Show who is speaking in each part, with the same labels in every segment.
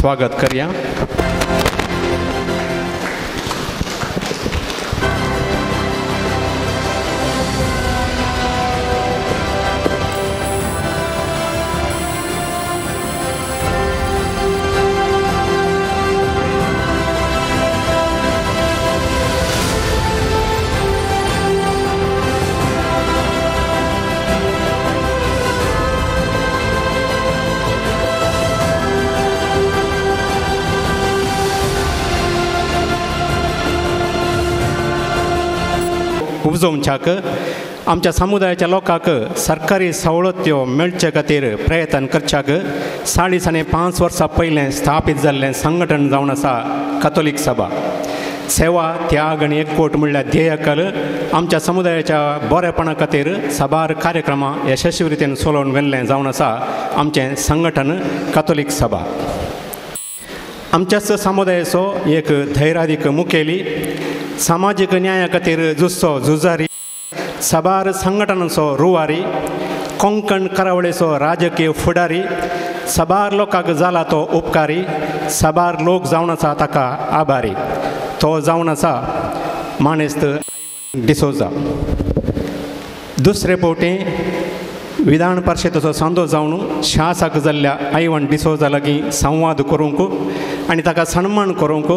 Speaker 1: स्वागत करया. उपजोवच्याक आमच्या समुदायाच्या लोकांक सरकारी सवलत्यो मेळचे खातीर प्रयत्न करच्याक 45 वर्सां पयलें स्थापीत जाल्लें संघटन जावन आसा कथोलीक सभा. सेवा त्याग आनी एकवट म्हणल्यार ध्येयकल आमच्या समुदायाच्या बरेपणा खातीर साबार कार्यक्रमां यशस्वी रितीन चलोवन व्हेल्लें जावन आसा आमचें संघटन कथोलीक सभा. आमच्याच समुदायाचो एक धैर्यादीक मुखेली, सामाजीक न्याया खातीर झुजचो झुजारी, साबार संघटनांचो रुवारी, कोंकण करावळेचो राजकीय फुडारी, साबार लोकांक जाला तो उपकारी, साबार लोक जावन आसा ताका आभारी, तो जावन आसा मानेस्त डिसोजा. दुसरे फावटी विधान परिशदेचो सांदो जावन शासक जाल्ल्या आयवन डिसोजा लागीं संवाद करूंक आनी ताका सन्मान करूंक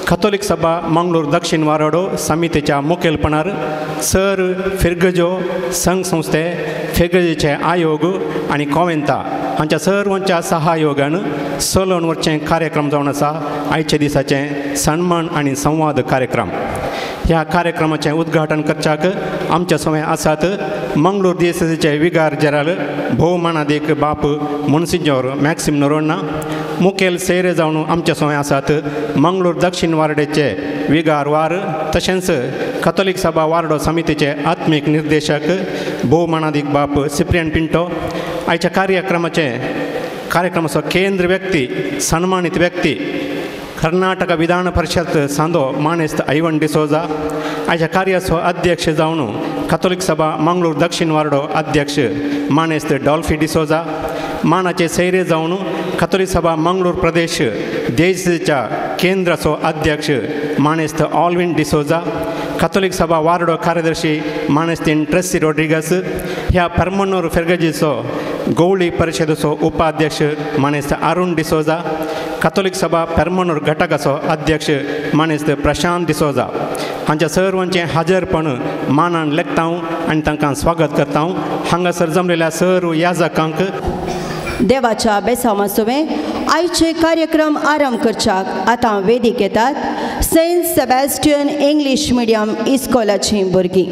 Speaker 1: कथोलीक सभा मंगळूर दक्षिण वाराडो समितीच्या मुखेलपणार सर फिरगजो संघ संस्थे फिरगजेचे आयोग आनी कोवेंता हांच्या सर्वांच्या सहयोगान चलोवन वचचें कार्यक्रम जावन आसा आयच्या दिसाचें सन्मान आनी संवाद कार्यक्रम. ह्या कार्यक्रमाचें उद्घाटन करच्याक आमच्या सवय आसात मंगळूर दियसेचे विगार जेराल भोवमानादीक बाप मोन्सिंजोर मॅक्सिम नोरोन्ना, मुखेल सेरे जावन आमच्या सवय आसात मंगळूर दक्षिण वार्डेचे विगार वार, तशेंच कथोलीक सभा वार्डो समितीचे आत्मीक निर्देशक भोवमानादीक बाप सिप्रियन पिंटो. आयच्या कार्यक्रमाचो केंद्र व्यक्ती, सन्मानीत व्यक्ती कर्नाटक विधान परिषद सांदो मानेस्त आयवन डिसोजा, आयच्या कार्याचो अध्यक्ष जावन कथोलीक सभा मंगळूर दक्षिण वार्डो अध्यक्ष मानेस्त डॉल्फी डिसोजा, मानाचे सैरे जावन कथोलीक सभा मंगळूर प्रदेश देशाच्या केंद्राचो अध्यक्ष मानेस्त ऑलविन डिसोजा, कथोलीक सभा वार्डो कार्यदर्शी मानेस्तीन ट्रेसी रोड्रिगस, ह्या परमनूर फेर्गजीचो गौळी परिषदेचो उपाध्यक्ष मानेस्त अरुण डिसोजा, कथोलीक सभा पेरमनूर घटकाचो अध्यक्ष मानेस्त प्रशांत डिसोजा हांच्या सर्वांचें हाजरपण मानान लेखता आनी तांकां स्वागत करता. हांगासर जमलेल्या सर्व याजकांक
Speaker 2: देवाच्या बेसांवासुवें आयचे कार्यक्रम आरंभ करच्याक आतां वेदीक येतात सेंट सेबॅस्टियन इंग्लीश मिडियम इस्कोलाचीं भुरगीं.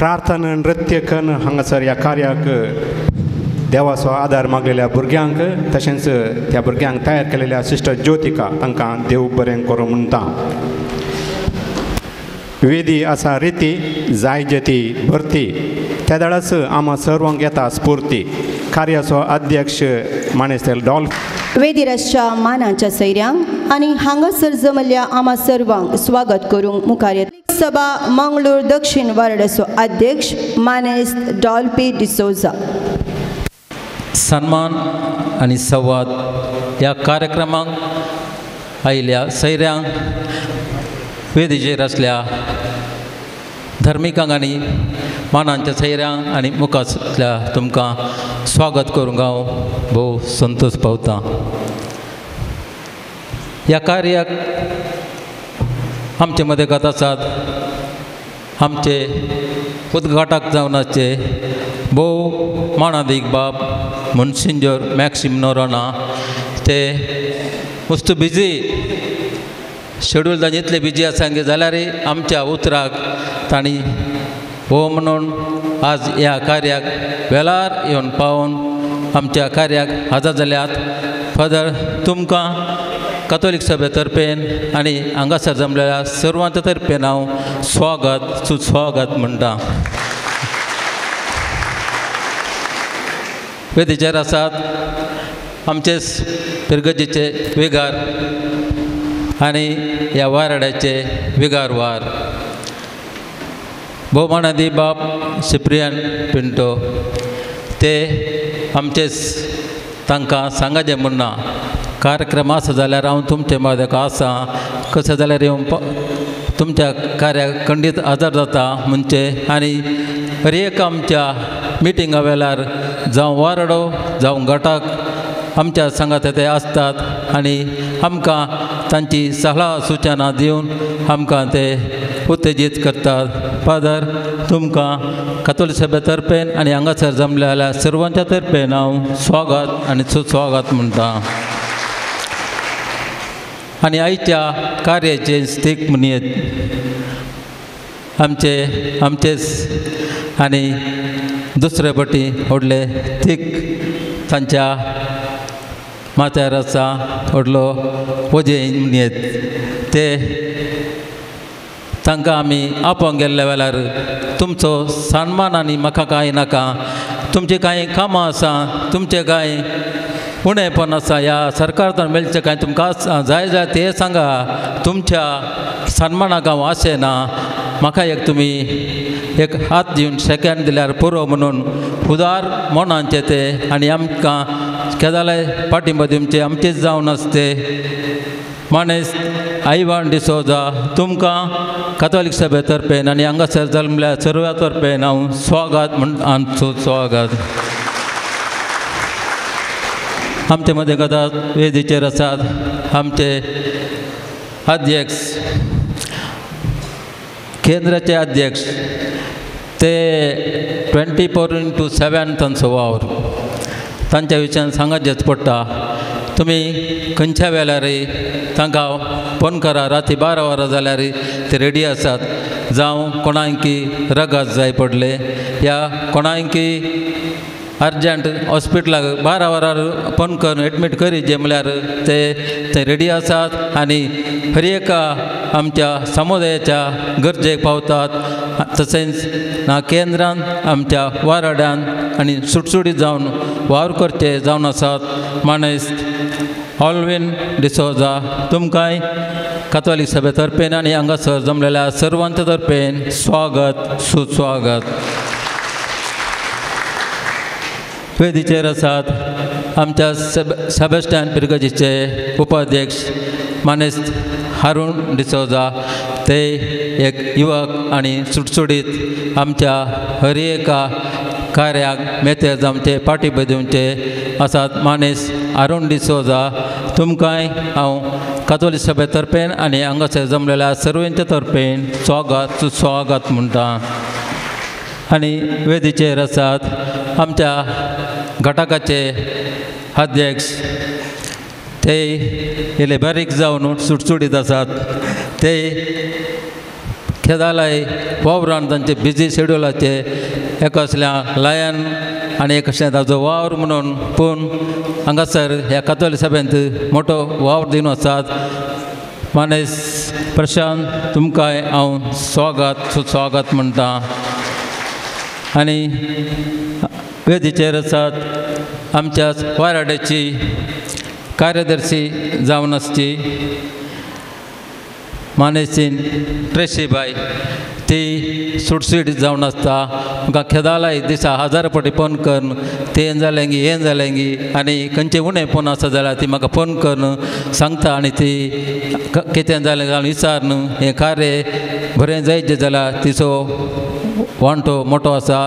Speaker 1: प्रार्थना नृत्य करून हांगासर ह्या कार्याक देवाचो आदार मागलेल्या भुरग्यांक तशेंच त्या भुरग्यांक तयार केलेल्या सिस्टर ज्योतिका तांकां देव बरें करूं म्हणटा. वेदी आसा रिती जाय जेती भरती त्या दाळाच आमा सर्वांक येता स्फूर्ती. कार्याचो अध्यक्ष मानेस्त डॉल्फ.
Speaker 2: वेदिराच्या मानाच्या सैऱ्यांक आनी हांगासर जमल्ल्या आमा सर्वांक स्वागत करूंक मुखार येता सभा मंगळूर दक्षिण वार्डाचो अध्यक्ष मानेस्त डॉल्फी डिसोजा.
Speaker 3: सन्मान आनी संवाद ह्या कार्यक्रमाक आयिल्ल्या सैऱ्यांक वेदीचेर आसल्या धर्मिकांक आनी मानांच्या सैऱ्यांक आनी मुखासल्या तुमकां स्वागत करूंक हांव भोव संतोश पावता. ह्या कार्याक आमचे मदगत आसात आमचे उद्घाटक जावन आसचे भोव मानादीक बाब मोन्सिंजोर मॅक्सिम नोरोना. ते मस्त बिजी शेड्यूल तांचे इतले बिजी आसा की जाल्यार आमच्या उतराक तांणी हो म्हणून आज ह्या कार्याक वेळार येवन पावोवन आमच्या कार्याक हजर जाल्यात. फादर तुमकां कातोलीक सभे तर्फेन आनी हांगासर जमलेल्या सर्वांच्या तर्फेन हांव स्वागत सुस्वागत म्हणटा. वेदीचेर आसात आमचेच पिरगजीचे विगार आनी ह्या वाराड्याचे विगारवार भोवमानादी बाब सिप्रियन पिंटो. ते आमचेच तांकां सांगाचें म्हणना कार्यक्रम आसा जाल्यार हांव तुमचे मदीं आसा कशें जाल्यार येवन तुमच्या कार्याक खंडीत हजर जाता म्हणचे आनी हर एक आमच्या मिटिंगा वेळार जावं वारडो जावं गटाक आमच्या सांगात ते आसतात आनी आमकां तांची सलाह सुचना दिवन आमकां ते उत्तेजीत करतात. फादर तुमकां कातोलीक सभे तर्फेन आनी हांगासर जमलेल्या सर्वांच्या तर्फेन हांव स्वागत आनी सुस्वागत म्हणटा. आनी आयच्या कार्याचे स्थिक म्हणयेत आमचे आमचेच आनी दुसरे पटी व्हडले थीक तांच्या माथ्यार आसा व्हडलो वजें म्हणयेत ते तांकां आमी आपोवंक गेल्ल्या वेळार तुमचो सन्मान आनी म्हाका कांय नाका तुमचीं कांय कामां आसा तुमचें कांय उणेपण आसा ह्या सरकारान मेळचें कांय तुमकां जाय जाय तें सांगा तुमच्या सन्मानाक हांव आशें ना म्हाका एक तुमी एक हात दिवन सेकंड दिल्यार पुरो म्हणून उदार मनांचे ते आनी आमकां केदाले पाठिंबो दिवचे आमचेच जावन आसते मानेस्त आयवान डिसोजा तुमकां कातोलीक सभे तर्फेन आनी हांगासर जल्मल्या सर्वा तर्फेन हांव स्वागत म्हण आमचो स्वागत. आमचे मदें कदाच वेदीचेर आसात आमचे अध्यक्ष केंद्राचे अध्यक्ष ते 24x7 तांचो वावर तांच्या विशयान सांगचेंच पडटा. तुमी खंयच्या वेळारय तांकां फोन करा राती 12 वरां जाल्यार ते रेडी आसात. जावं कोणाकी रगात जाय पडले या कोणाकी अर्जंट हॉस्पिटलाक 12 वरां फोन करून एडमीट करीत म्हणल्यार ते ते रेडी आसात आनी हर एका आमच्या समुदायाच्या गरजेक पावतात. तशेंच ना केंद्रान आमच्या वाराड्यान आनी सुटसुटीत जावन वावर करचे जावन आसात. मानेस्त ऑलवीन डिसोजा तुमकांय कातोलीक सभे तर्फेन आनी हांगासर जमलेल्या सर्वांच्या तर्फेन स्वागत सुस्वागत. वेदीचेर आसात आमच्या सेबेस्टियन पिरगजीचे उपाध्यक्ष मानेस्त हारून डिसोजा. ते एक युवक आनी सुटसुटीत आमच्या हर एका कार्याक मेते जावचे पाठिंबो दिवचे आसात. मानेस्त अरुण डिसोजा तुमकांय हांव कातोलीक सभे तर्फेन आनी हांगासर जमलेल्या सर्वांच्या तर्फेन स्वागत सुस्वागत म्हणटा. आनी वेदीचेर आसात आमच्या घटकाचे अध्यक्ष ते इल्ले बारीक जावन सुटसुटीत आसात. ते खेदालाय वावरान तांचे बिजी शेड्युलाचे एक असल्या लायन आनी एक अशें ताजो वावर म्हणून पूण हांगासर ह्या कातोलीक सभेंत मोटो वावर दिवन आसात. मानेस प्रशांत तुमकांय हांव स्वागत सुस्वागत म्हणटा. आनी वेदीचेर आसात आमच्या वाराड्याची कार्यदर्शी जावन आसची मानेसीन ट्रेशीबाय, ती सुटसुटीत जावन आसता. म्हाका खेदालाय दिसा हजार पटी फोन करून तें जालें गी हें जालें गी आनी खंयचें उणें फोन आसा जाल्यार ती म्हाका फोन करून सांगता आनी ती कितें जालें जाल्यार विचारून हें कार्य बरें जायत जाल्यार तिचो वांटो मोटो आसा.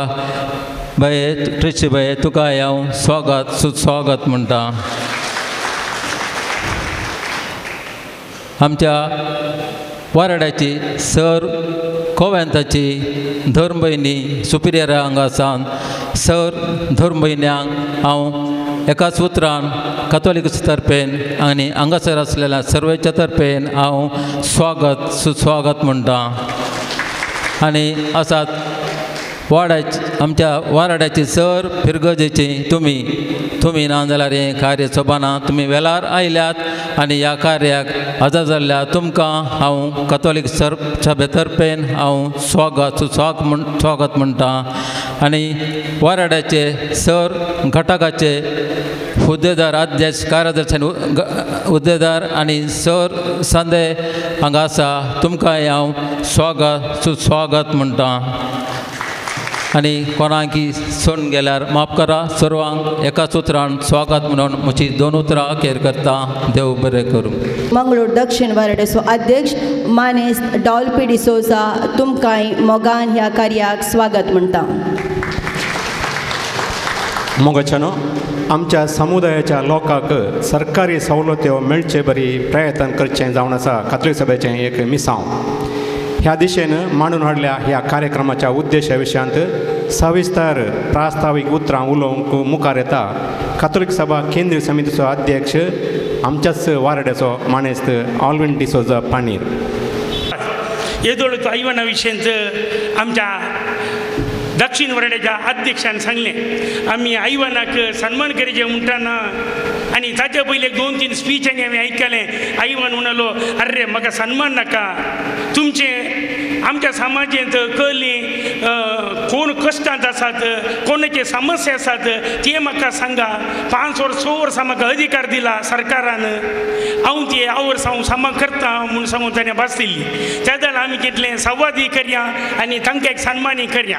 Speaker 3: बाये ट्रेशी बाये तुका हांव स्वागत सुस्वागत म्हणटा. आमच्या वाराड्याची सर कोवेंताची धर्मभयणी सुपिरियरा हांगा सावन सर धर्मभयण्यांक हांव एकाच उतरान कातोलीक तर्फेन आनी हांगासर आसलेल्या सर्वेच्या तर्फेन हांव स्वागत सुस्वागत म्हणटा. आनी आसात वाड्याची आमच्या वाराड्याची सर फिरगजेची तुमी तुमी ना जाल्यार हें कार्य सोबाना. तुमी वेळार आयल्यात आनी ह्या कार्याक हजर जाल्ल्या तुमकां हांव कातोलीक सर सभे तर्फेन हांव स्वागत सुस्वागत स्वागत म्हणटा. आनी वाराड्याचे सर घटकाचे हुद्देदार अध्यक्ष कार्यदर्शी हुद्देदार आनी सर संदे हांगा आसा तुमकां हांव स्वागत सुस्वागत म्हणटा. आनी कोणाकी सोडून गेल्यार माफ करा. सर्वांक एकाच उतरान स्वागत म्हणून म्हजी दोन उतरां अखेर करता. देव बरें करूं.
Speaker 2: मंगळूर दक्षिण वाराड्याचो अध्यक्ष मानेस्त डॉल्पी डिसोजा तुमकांय मोगान ह्या कार्याक स्वागत म्हणटा.
Speaker 1: मोगाच्यानो आमच्या समुदायाच्या लोकांक सरकारी सवलत्यो मेळचे बरी प्रयत्न करचें जावन आसा कातोलीक सभेचें एक मिसांव. ह्या दिशेन मांडून हाडल्या ह्या कार्यक्रमाच्या उद्देशा विशयांत सविस्तर प्रास्तावीक उतरां उलोवंक मुखार येता कातोलीक सभा केंद्रीय समितीचो अध्यक्ष आमच्याच वारड्याचो मानेस्त ऑलविन डिसोजा पाणीर.
Speaker 4: येदोळ तो आयवाना विशयांत आमच्या दक्षिण वरड्याच्या अध्यक्षान सांगलें आमी आयवानाक सन्मान करचें म्हणटाना आनी ताच्या पयलीं दोन तीन स्पीचांनी आमी आयकलें. आयवान म्हणालो अरे म्हाका सन्मान नाका, तुमचें आमच्या समाजेंत कळ्ळी कोण कश्टांत आसात, कोणाचे समस्या आसात ते म्हाका सांगा. 5 वर्स 6 वर्सां म्हाका अधिकार दिला सरकारान, हांव ते ह्या वर्सा हांव सामा करता म्हूण सांगून ताणें भास दिल्ली. त्या जाल्यार आमी कितलें संवादय करया आनी तांकां एक सन्मानय करया.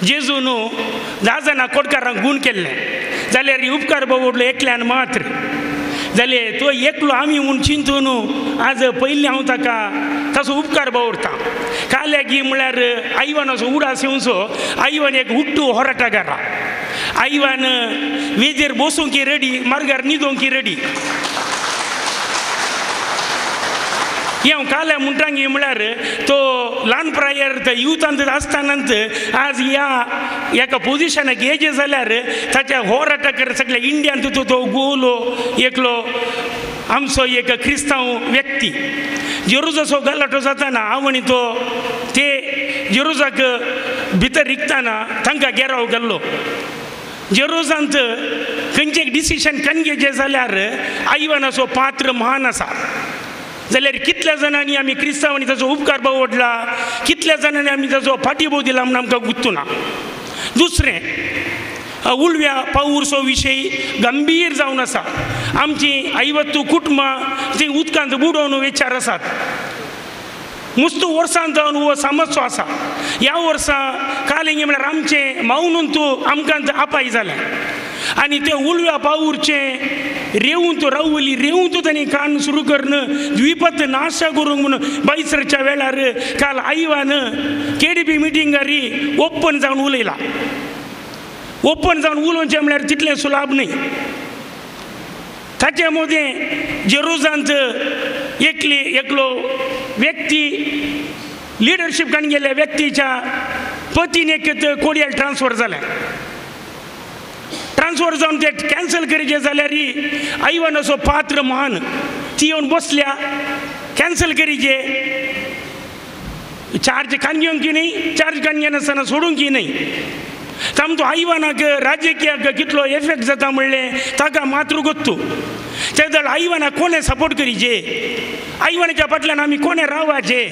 Speaker 4: जेजू न्हू 10 जाणां कोटकारांक गूण केल्लें जाल्यार उपकार बाबडलो एकल्यान मात्र जाल्यार तो एकलो आमी म्हूण चिंतून आज पयलीं हांव ताका ताचो उपकार बावडटा. काल्यागी म्हळ्यार आयवानाचो उडास येवचो. आयवान एक उट्टू होराटागारा, आयवान वेजेर बसूंक रेडी, मार्गार न्हिदोंक रेडी. हें हांव काल्या म्हणटांगी म्हळ्यार तो ल्हान प्रायर युथांत आसतनाच आज ह्या एका पोजिशनाक येयचें जाल्यार ताच्या होराटाकर सगळ्या इंडियांत तो तो गोलो एकलो आमचो एक क्रिस्तांव व्यक्ती. जेरुजाचो गलाटो जाताना हांव आनी तो ते जेरुजाक भितर रिगतना तांकां गेराव गेल्लो. जेरुजांत खंयचें डिसिशन कन घेवचें जाल्यार आयवानाचो पात्र महान आसा. जाल्यार कितल्या जाणांनी आमी क्रिस्तांवांनी ताचो उपकार बावडला, कितल्या जाणांनी आमी ताचो फाटीबो दिला म्हूण आमकां गुत्तुना. दुसरें उलव्या पावूरचो विशय गंभीर जावन आसा. आमची आयवत्तू कुटुंबां जी उदकांत बुडोवन विचार आसात. मुस्तू वर्सां जावन हो समजचो आसा. ह्या वर्सा कालिंगी म्हळ्यार आमचें मावनून तूं आमकां आपाय जालें आनी ते उलव्या पावूरचें रेवून रावली रेवून तांणी कान सुरू करून द्विपत नाशा करूंक म्हणून बायसरच्या वेळार काल आयवान केडीपी मिटिंगारी ओपन जावन उलयला. ओपन जावन उलोवचें म्हळ्यार तितलें सुलाभ न्हय. ताचे मदें जेरुजांत एकली एकलो व्यक्ती लिडरशीप काडून गेल्ल्या व्यक्तीच्या पतीन एक कोडियल ट्रान्सफर जालें. ट्रान्सफर जावन ते कॅन्सल करचें जाल्यार आयवानाचो पात्र महान ती येवन बसल्या कॅन्सल करचें. चार्ज कान घेवंक की न्ही, चार्ज कान घेनासतना सोडूंक की न्ही. तामचो आयवानाक राजकीयाक कितलो एफेक्ट जाता म्हणलें ताका मात्र गोत्तू. ते जाल्यार आयवानाक कोणें सपोर्ट करीचे, आयवानाच्या फाटल्यान आमी कोणें रावपाचें.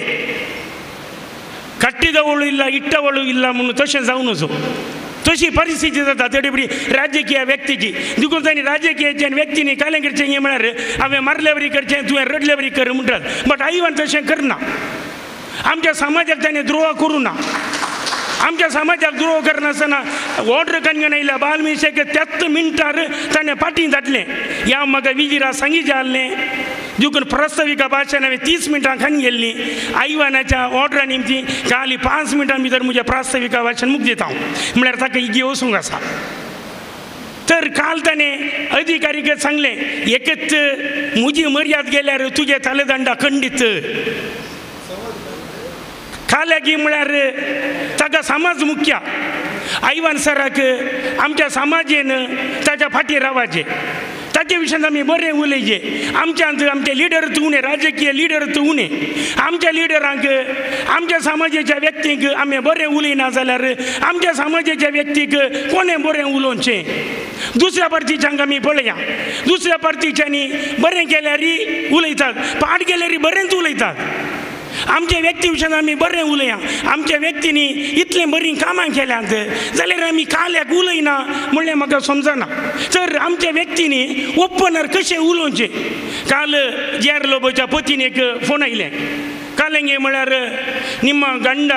Speaker 4: कट्टीदवळू इल्ला इट्टवळू इल्ला म्हणून तशें जावं नजो. तशी परिस्थिती जाता तेडी बरी राजकीय व्यक्तीची. देखून तांणी राजकीयाच्या व्यक्तींनी कालें करचें हें म्हळ्यार हांवें मारले बरी करचें, तुवें रडले बरी कर म्हणटात. बट आयवान तशें करना. आमच्या समाजाक ताणें द्रोह करूं ना. आमच्या समाजाक द्रोह करनासतना ऑर्डर कनगन आयल्या बाल मिशेक त्याच मिनटार ताणें फाटीं धाडलें. ह्या म्हाका विजिरा सांगीचें आहलें देखून प्रस्ताविका भाशण हांवें 30 मिनटां खान गेल्लीं. आयवानाच्या ऑर्डरा निमती खाली 5 मिनटां भितर म्हजें प्रास्ताविका भाशण मुख दिता हांव, म्हळ्यार ताका इगी वचूंक आसा. तर काल ताणें अधिकारीक सांगलें एकच म्हजी मर्याद गेल्यार तुजे तलेदंडा खंडीत. काल्यागी म्हळ्यार ताका समाज मुख्य. आयवान सराक आमच्या समाजेन ताच्या फाटीर रावपाचें, ताचे विशयान आमी बरें उलयचें. आमच्यांत आमचे लिडर उणें, राजकीय लिडर उणें. आमच्या लिडरांक आमच्या समाजाच्या व्यक्तींक आमी बरें उलयना जाल्यार आमच्या समाजाच्या व्यक्तीक कोणें बरें उलोवचें. दुसऱ्या पार्टीच्यांक आमी पळया, दुसऱ्या पार्टीच्यांनी बरें केल्यार उलयतात, पाड केल्यार बरेंच उलयतात. आमच्या व्यक्ती विशयान आमी बरें उलया. आमच्या व्यक्तींनी इतलीं बरीं कामां केल्यांत जाल्यार आमी काल्याक उलयना म्हणलें म्हाका समजना. तर आमच्या व्यक्तींनी ओपनर कशें उलोवचें. काल जे आर लोबोच्या पतीन एक फोन आयलें. ಕಾಲಂಗೆ म्हळ्यार ನಿಮ್ಮ ಗಂಡ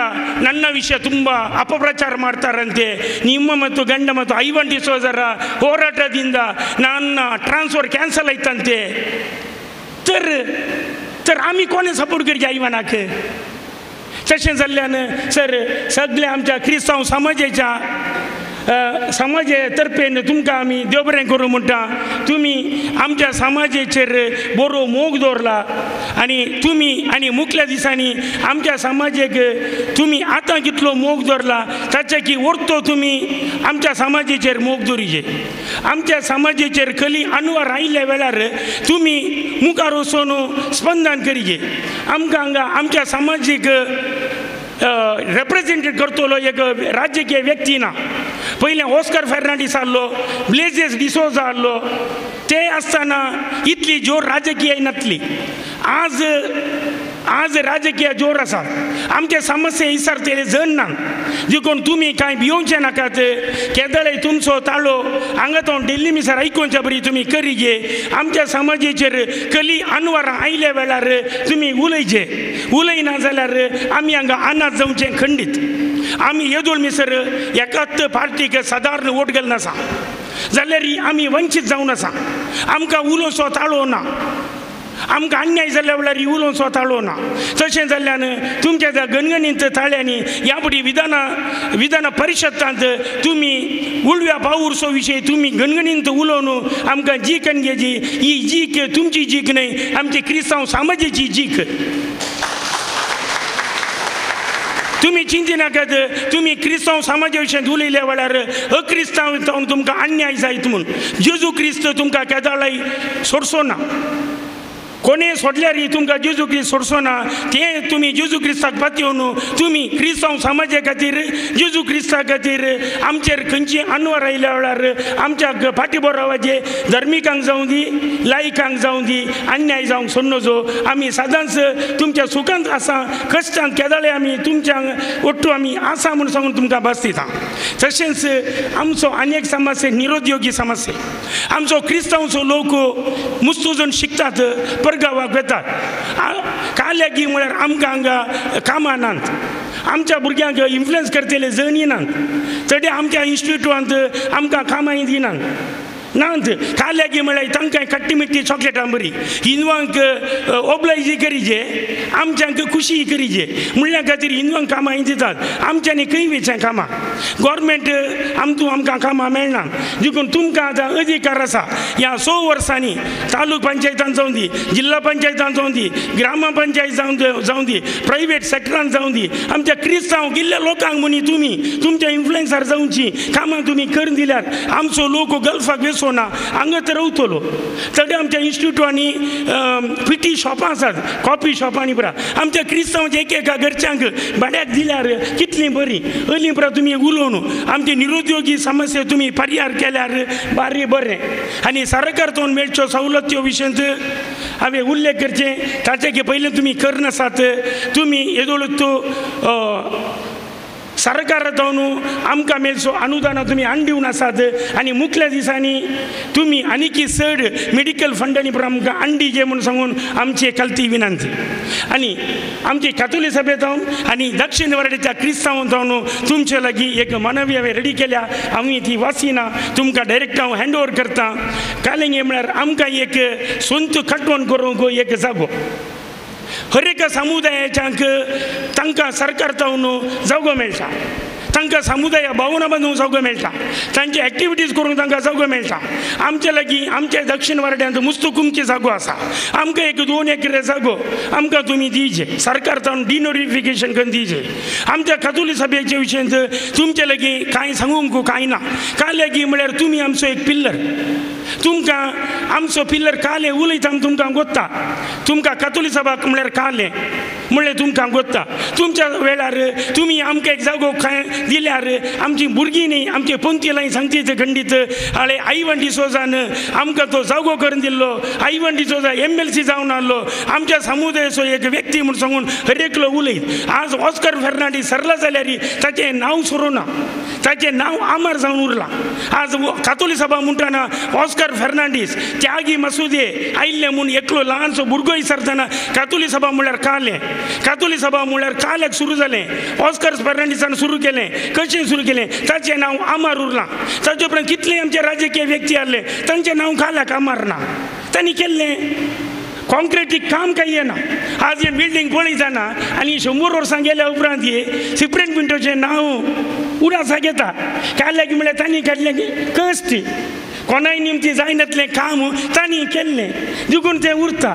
Speaker 4: ನನ್ನ ವಿಷಯ ತುಂಬ ಅಪಪ್ರಚಾರ ಮಾಡ್ತಾರಂತೆ, ನಿಮ್ಮ ಮತ್ತು ಗಂಡ ಮತ್ತು ಐವನ್ ಡಿಸೋಜರ ಹೋರಾಟದಿಂದ ನನ್ನ ಟ್ರಾನ್ಸ್ಫರ್ ಕ್ಯಾನ್ಸಲ್ ಆಯ್ತಂತೆ. तर तर आमी कोणें सपोर्ट करचे आयवानाक. तशें जाल्ल्यान सर सगळ्या आमच्या क्रिस्तांव समाजाच्या समाजे तर्फेन तुमकां आमी देव बरें करूं म्हणटा. तुमी आमच्या समाजेचेर बरो मोग दवरला आनी तुमी आनी मुखल्या दिसांनी आमच्या समाजेक तुमी आतां कितलो मोग दवरला ताचे की वरतो तुमी आमच्या समाजेचेर मोग दवरिचे. आमच्या समाजेचेर कली अनवर आयिल्ल्या वेळार तुमी मुखार वचून स्पंदन करिचे. आमकां हांगा आमच्या समाजीक रेप्रेजेंट करतलो एक राजकीय व्यक्ती ना. पयलें ऑस्कर फेर्नांडीस आहलो, ब्लेझीस डिसोजा आहलो, ते आसतना इतली जोर राजकीय नासली. आज आज राजकीय जोर आसा. आमचे समस्या विचारतले जण ना. देखून तुमी कांय भियोवचें नाकात. केदळे तुमचो ताळो हांगा तो दिल्ली मिसर आयकोवच्या बरी तुमी करिजे. आमच्या समाजेचेर कली अनवरां आयल्या वेळार तुमी उलयचे. उलयना जाल्यार आमी हांगा अनाथ जावचें खंडीत. आमी येदोळ मिसर एकाच पार्टीक सादारण वोट घालना आसा जाल्यार आमी वंचीत जावन आसा. आमकां उलोवचो ताळो ना. आमकां अन्याय जाल्ल्या वेळार उलोवचो ताळो ना. तशें जाल्ल्यान तुमच्या त्या गणगणीत ताळ्यांनी ह्या फुडें विधान परिशदांत तुमी उलव्या पावूरचो विशय तुमी गणगणींत उलोवन आमकां जीक घेची. ही जीक तुमची जीक न्हय, आमची क्रिस्तांव समाजाची जीक. तुमी चिंतिनाकात. तुमी क्रिस्तांव समाजा विशयांत उलयल्या वेळार अक्रिस्तांव जावन तुमकां अन्याय जायत म्हूण जेजू क्रिस्त तुमकां केदाळाय सोडचो ना. कोणें सोडल्यार तुमकां जेजू क्रिस्त सोडचो ना. तें तुमी जेजू क्रिस्ताक पातयेवन तुमी क्रिस्तांव समाजा खातीर जेजू क्रिस्ता खातीर आमचेर खंयची अनवर आयल्या वेळार आमच्या फाटी बरोवपाचे धर्मिकांक जावं दी, लायकांक जावं दी, अन्याय जावंक सोडनजो. आमी सदांच तुमच्या सुखांत आसा, कश्टांत केदाळे आमी तुमच्या ओट्टू आमी आसा म्हूण सांगून तुमकां भास दिता. तशेंच आमचो अनेक समस्या निरुद्योगी समस्या. आमचो क्रिस्तांवचो लोक मुस्तू जण शिकतात, परगांवाक वेतात. काल्यागी म्हळ्यार आमकां हांगा कामां नात. आमच्या भुरग्यांक इन्फ्लुयन्स करतले जण नात. चडे आमच्या इन्स्टिट्यूटांत आमकां कामां दिनात नात. काल्यागी म्हळ्यार तांकां खट्टी मिट्टी चॉकलेटां बरी हिंदवांक ओबलायजी करिचे, आमच्यांक खुशी करिचे म्हणल्या खातीर हिंदवांक कामां दितात. आमच्यांनी खंय वयचें कामां. गोवोरमेंट आमकां कामां मेळना. देखून तुमकां आतां अधिकार आसा ह्या 6 वर्सांनी तालूक पंचायतान जावं दी, जिल्हा पंचायतान जावं दी, ग्राम पंचायत जावं दी, प्रायवेट सेक्टरान जावं दी, आमच्या क्रिस्तांव गेल्ल्या लोकांक म्हणी तुमी तुमच्या इन्फ्लुयन्सार जावची कामां तुमी करून दिल्यार आमचो लोक गल्फाक वेचो मेळचो ना, हांगाच रावतलो. सगळे आमच्या इन्स्टिट्यूटांनी पिटी शॉपां आसात, कॉफी शॉपांनी पुरा आमच्या क्रिस्तांवाच्या एक एका घरच्यांक भाड्याक दिल्यार कितलीं बरीं. अली पुरा तुमी उलोवन आमची निरुद्योगी समस्या तुमी परिहार केल्यार बारी बरें. आनी सरकार तोंड मेळच्यो सवलत्यो विशयांत हांवें उल्लेख करचें ताचे की पयलीं तुमी करनासात. तुमी येदोळ सरकारा जावन आमकां मेळचो अनुदानां तुमी हाडून दिवन आसात आनी मुखल्या दिसांनी तुमी आनीकी चड मेडिकल फंडांनी आमकां हाडून दिवचें म्हूण सांगून आमची कलती विनंती. आनी आमची कातोली सभे जावन आनी दक्षिण वाडेच्या क्रिस्तांव जावन तुमचे लागीं एक मनवी हांवें रेडी केल्या, आमी ती वाचिना, तुमकां डायरेक्ट हांव हँड ओवर करता. कालिंगे म्हळ्यार आमकां एक सोंत कटवण करूंक एक जागो, हर एका समुदायाच्यांक तांकां सरकार जावन जागो मेळटा, तांकां समुदाय भावना बांदूंक जागो मेळटा, तांचे एक्टिविटीज करूंक तांकां जागो मेळटा. आमचे लागीं आमच्या दक्षिण वाड्यांत मुस्तुकुमची जागो आसा, आमकां एक 2 एकर जागो आमकां तुमी दिवचे, सरकार जावन डिनोटिफिकेशन करून दिवचे. आमच्या कातोली सभेच्या विशयांत तुमचे लागीं कांय सांगूंक कांय ना. कांय लागीं म्हळ्यार तुमी आमचो एक पिल्लर, तुमकां आमचो पिल्लर कालें उलयता तुमकां गोत्ता, तुमकां कातोली सभा म्हळ्यार कालें म्हणलें तुमकां गोत्ता. तुमच्या वेळार तुमी आमकां एक जागो कांय दिल्यार आमची भुरगीं न्ही आमचे पंक्ती सांगतीत खंडीत आळे आयवन डिसोजान आमकां तो जागो करून दिल्लो. आयवन डिसोजा MLC जावन आहलो, आमच्या समुदायाचो एक व्यक्ती म्हूण सांगून हर एकलो उलयत. आज ऑस्कर फेर्नांडीस सरला जाल्यार ताचें नांव सोरूना, ताचें नांव आमर जावन उरलां. आज कातोली सभा म्हणटना ऑस्कर फेर्नांडीस त्यागी मसुदे आयिल्ले म्हूण एकलो ल्हानसो भुरगोय सरतना कातोली सभा म्हळ्यार कालें, कातोली सभा म्हळ्यार काल्याक सुरू जालें, ऑस्कर फेर्नांडीसान सुरू केलें. कशें सुरू केलें ताचें नांव आमार उरलां. ताचे उपरांत कितले आमचे राजकीय व्यक्ती आहले तांचें नांव काल्याक आमार ना, तांणी केल्लें कॉन्क्रिटीक काम कांय येना. आज हें बिल्डींग पळयतना आनी 100 वर्सां गेल्या उपरांत हे सिप्रेन पिंटोचें नांव उडासाक येता. काल्याक म्हळ्यार तांणी काडलें कश्ट, कोणाय निमती जायनातलें काम तांणी केल्लें देखून तें उरता.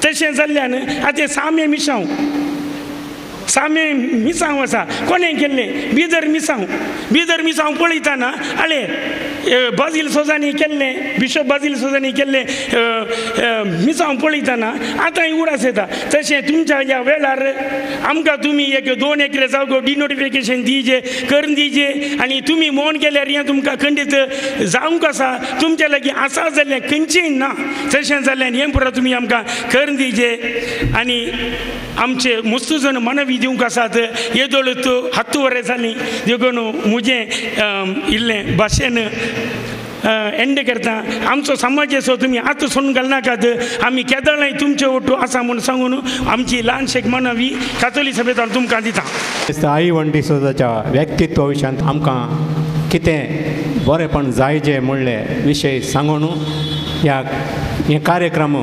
Speaker 4: तशें जाल्ल्यान आतां सामे मिसांव, सामे मिसांव आसा, कोणें केल्लें बिदर मिसांव, बिदर मिसांव पळयतना आळे बाजील सोजांनी केल्लें, बिशप बाजील सोजांनी केल्लें मिसांव पळयतना आतां उडास येता. तशें तुमच्या ह्या वेळार आमकां तुमी एक 2 एकर जागो डिनोटिफिकेशन दिवचें करून दिवचें आनी तुमी मौन केल्यार हें तुमकां खंडीत जावंक आसा. तुमच्या लागीं आसा जाल्यार खंयचेंय ना, तशें जाल्यार हें पुरो तुमी आमकां करून दिवचें. आनी आमचे मुस्तूजन जण मनवी दिवंक आसात. येदोळ 10 वरां जालीं देखून म्हजें इल्लें भाशेन एंड करता. आमचो समाजाचो तुमी आतां सोडून घालनाकात, आमी केदळाय तुमचे ओटू आसा म्हूण सांगून आमची ल्हानशेक मनवी कातोली सभेंत तुमकां दिता.
Speaker 1: आयवन डिसोजाच्या व्यक्तित्व विशयांत आमकां कितें बरेंपण जायजे म्हणले विशय सांगून ह्या हे कार्यक्रम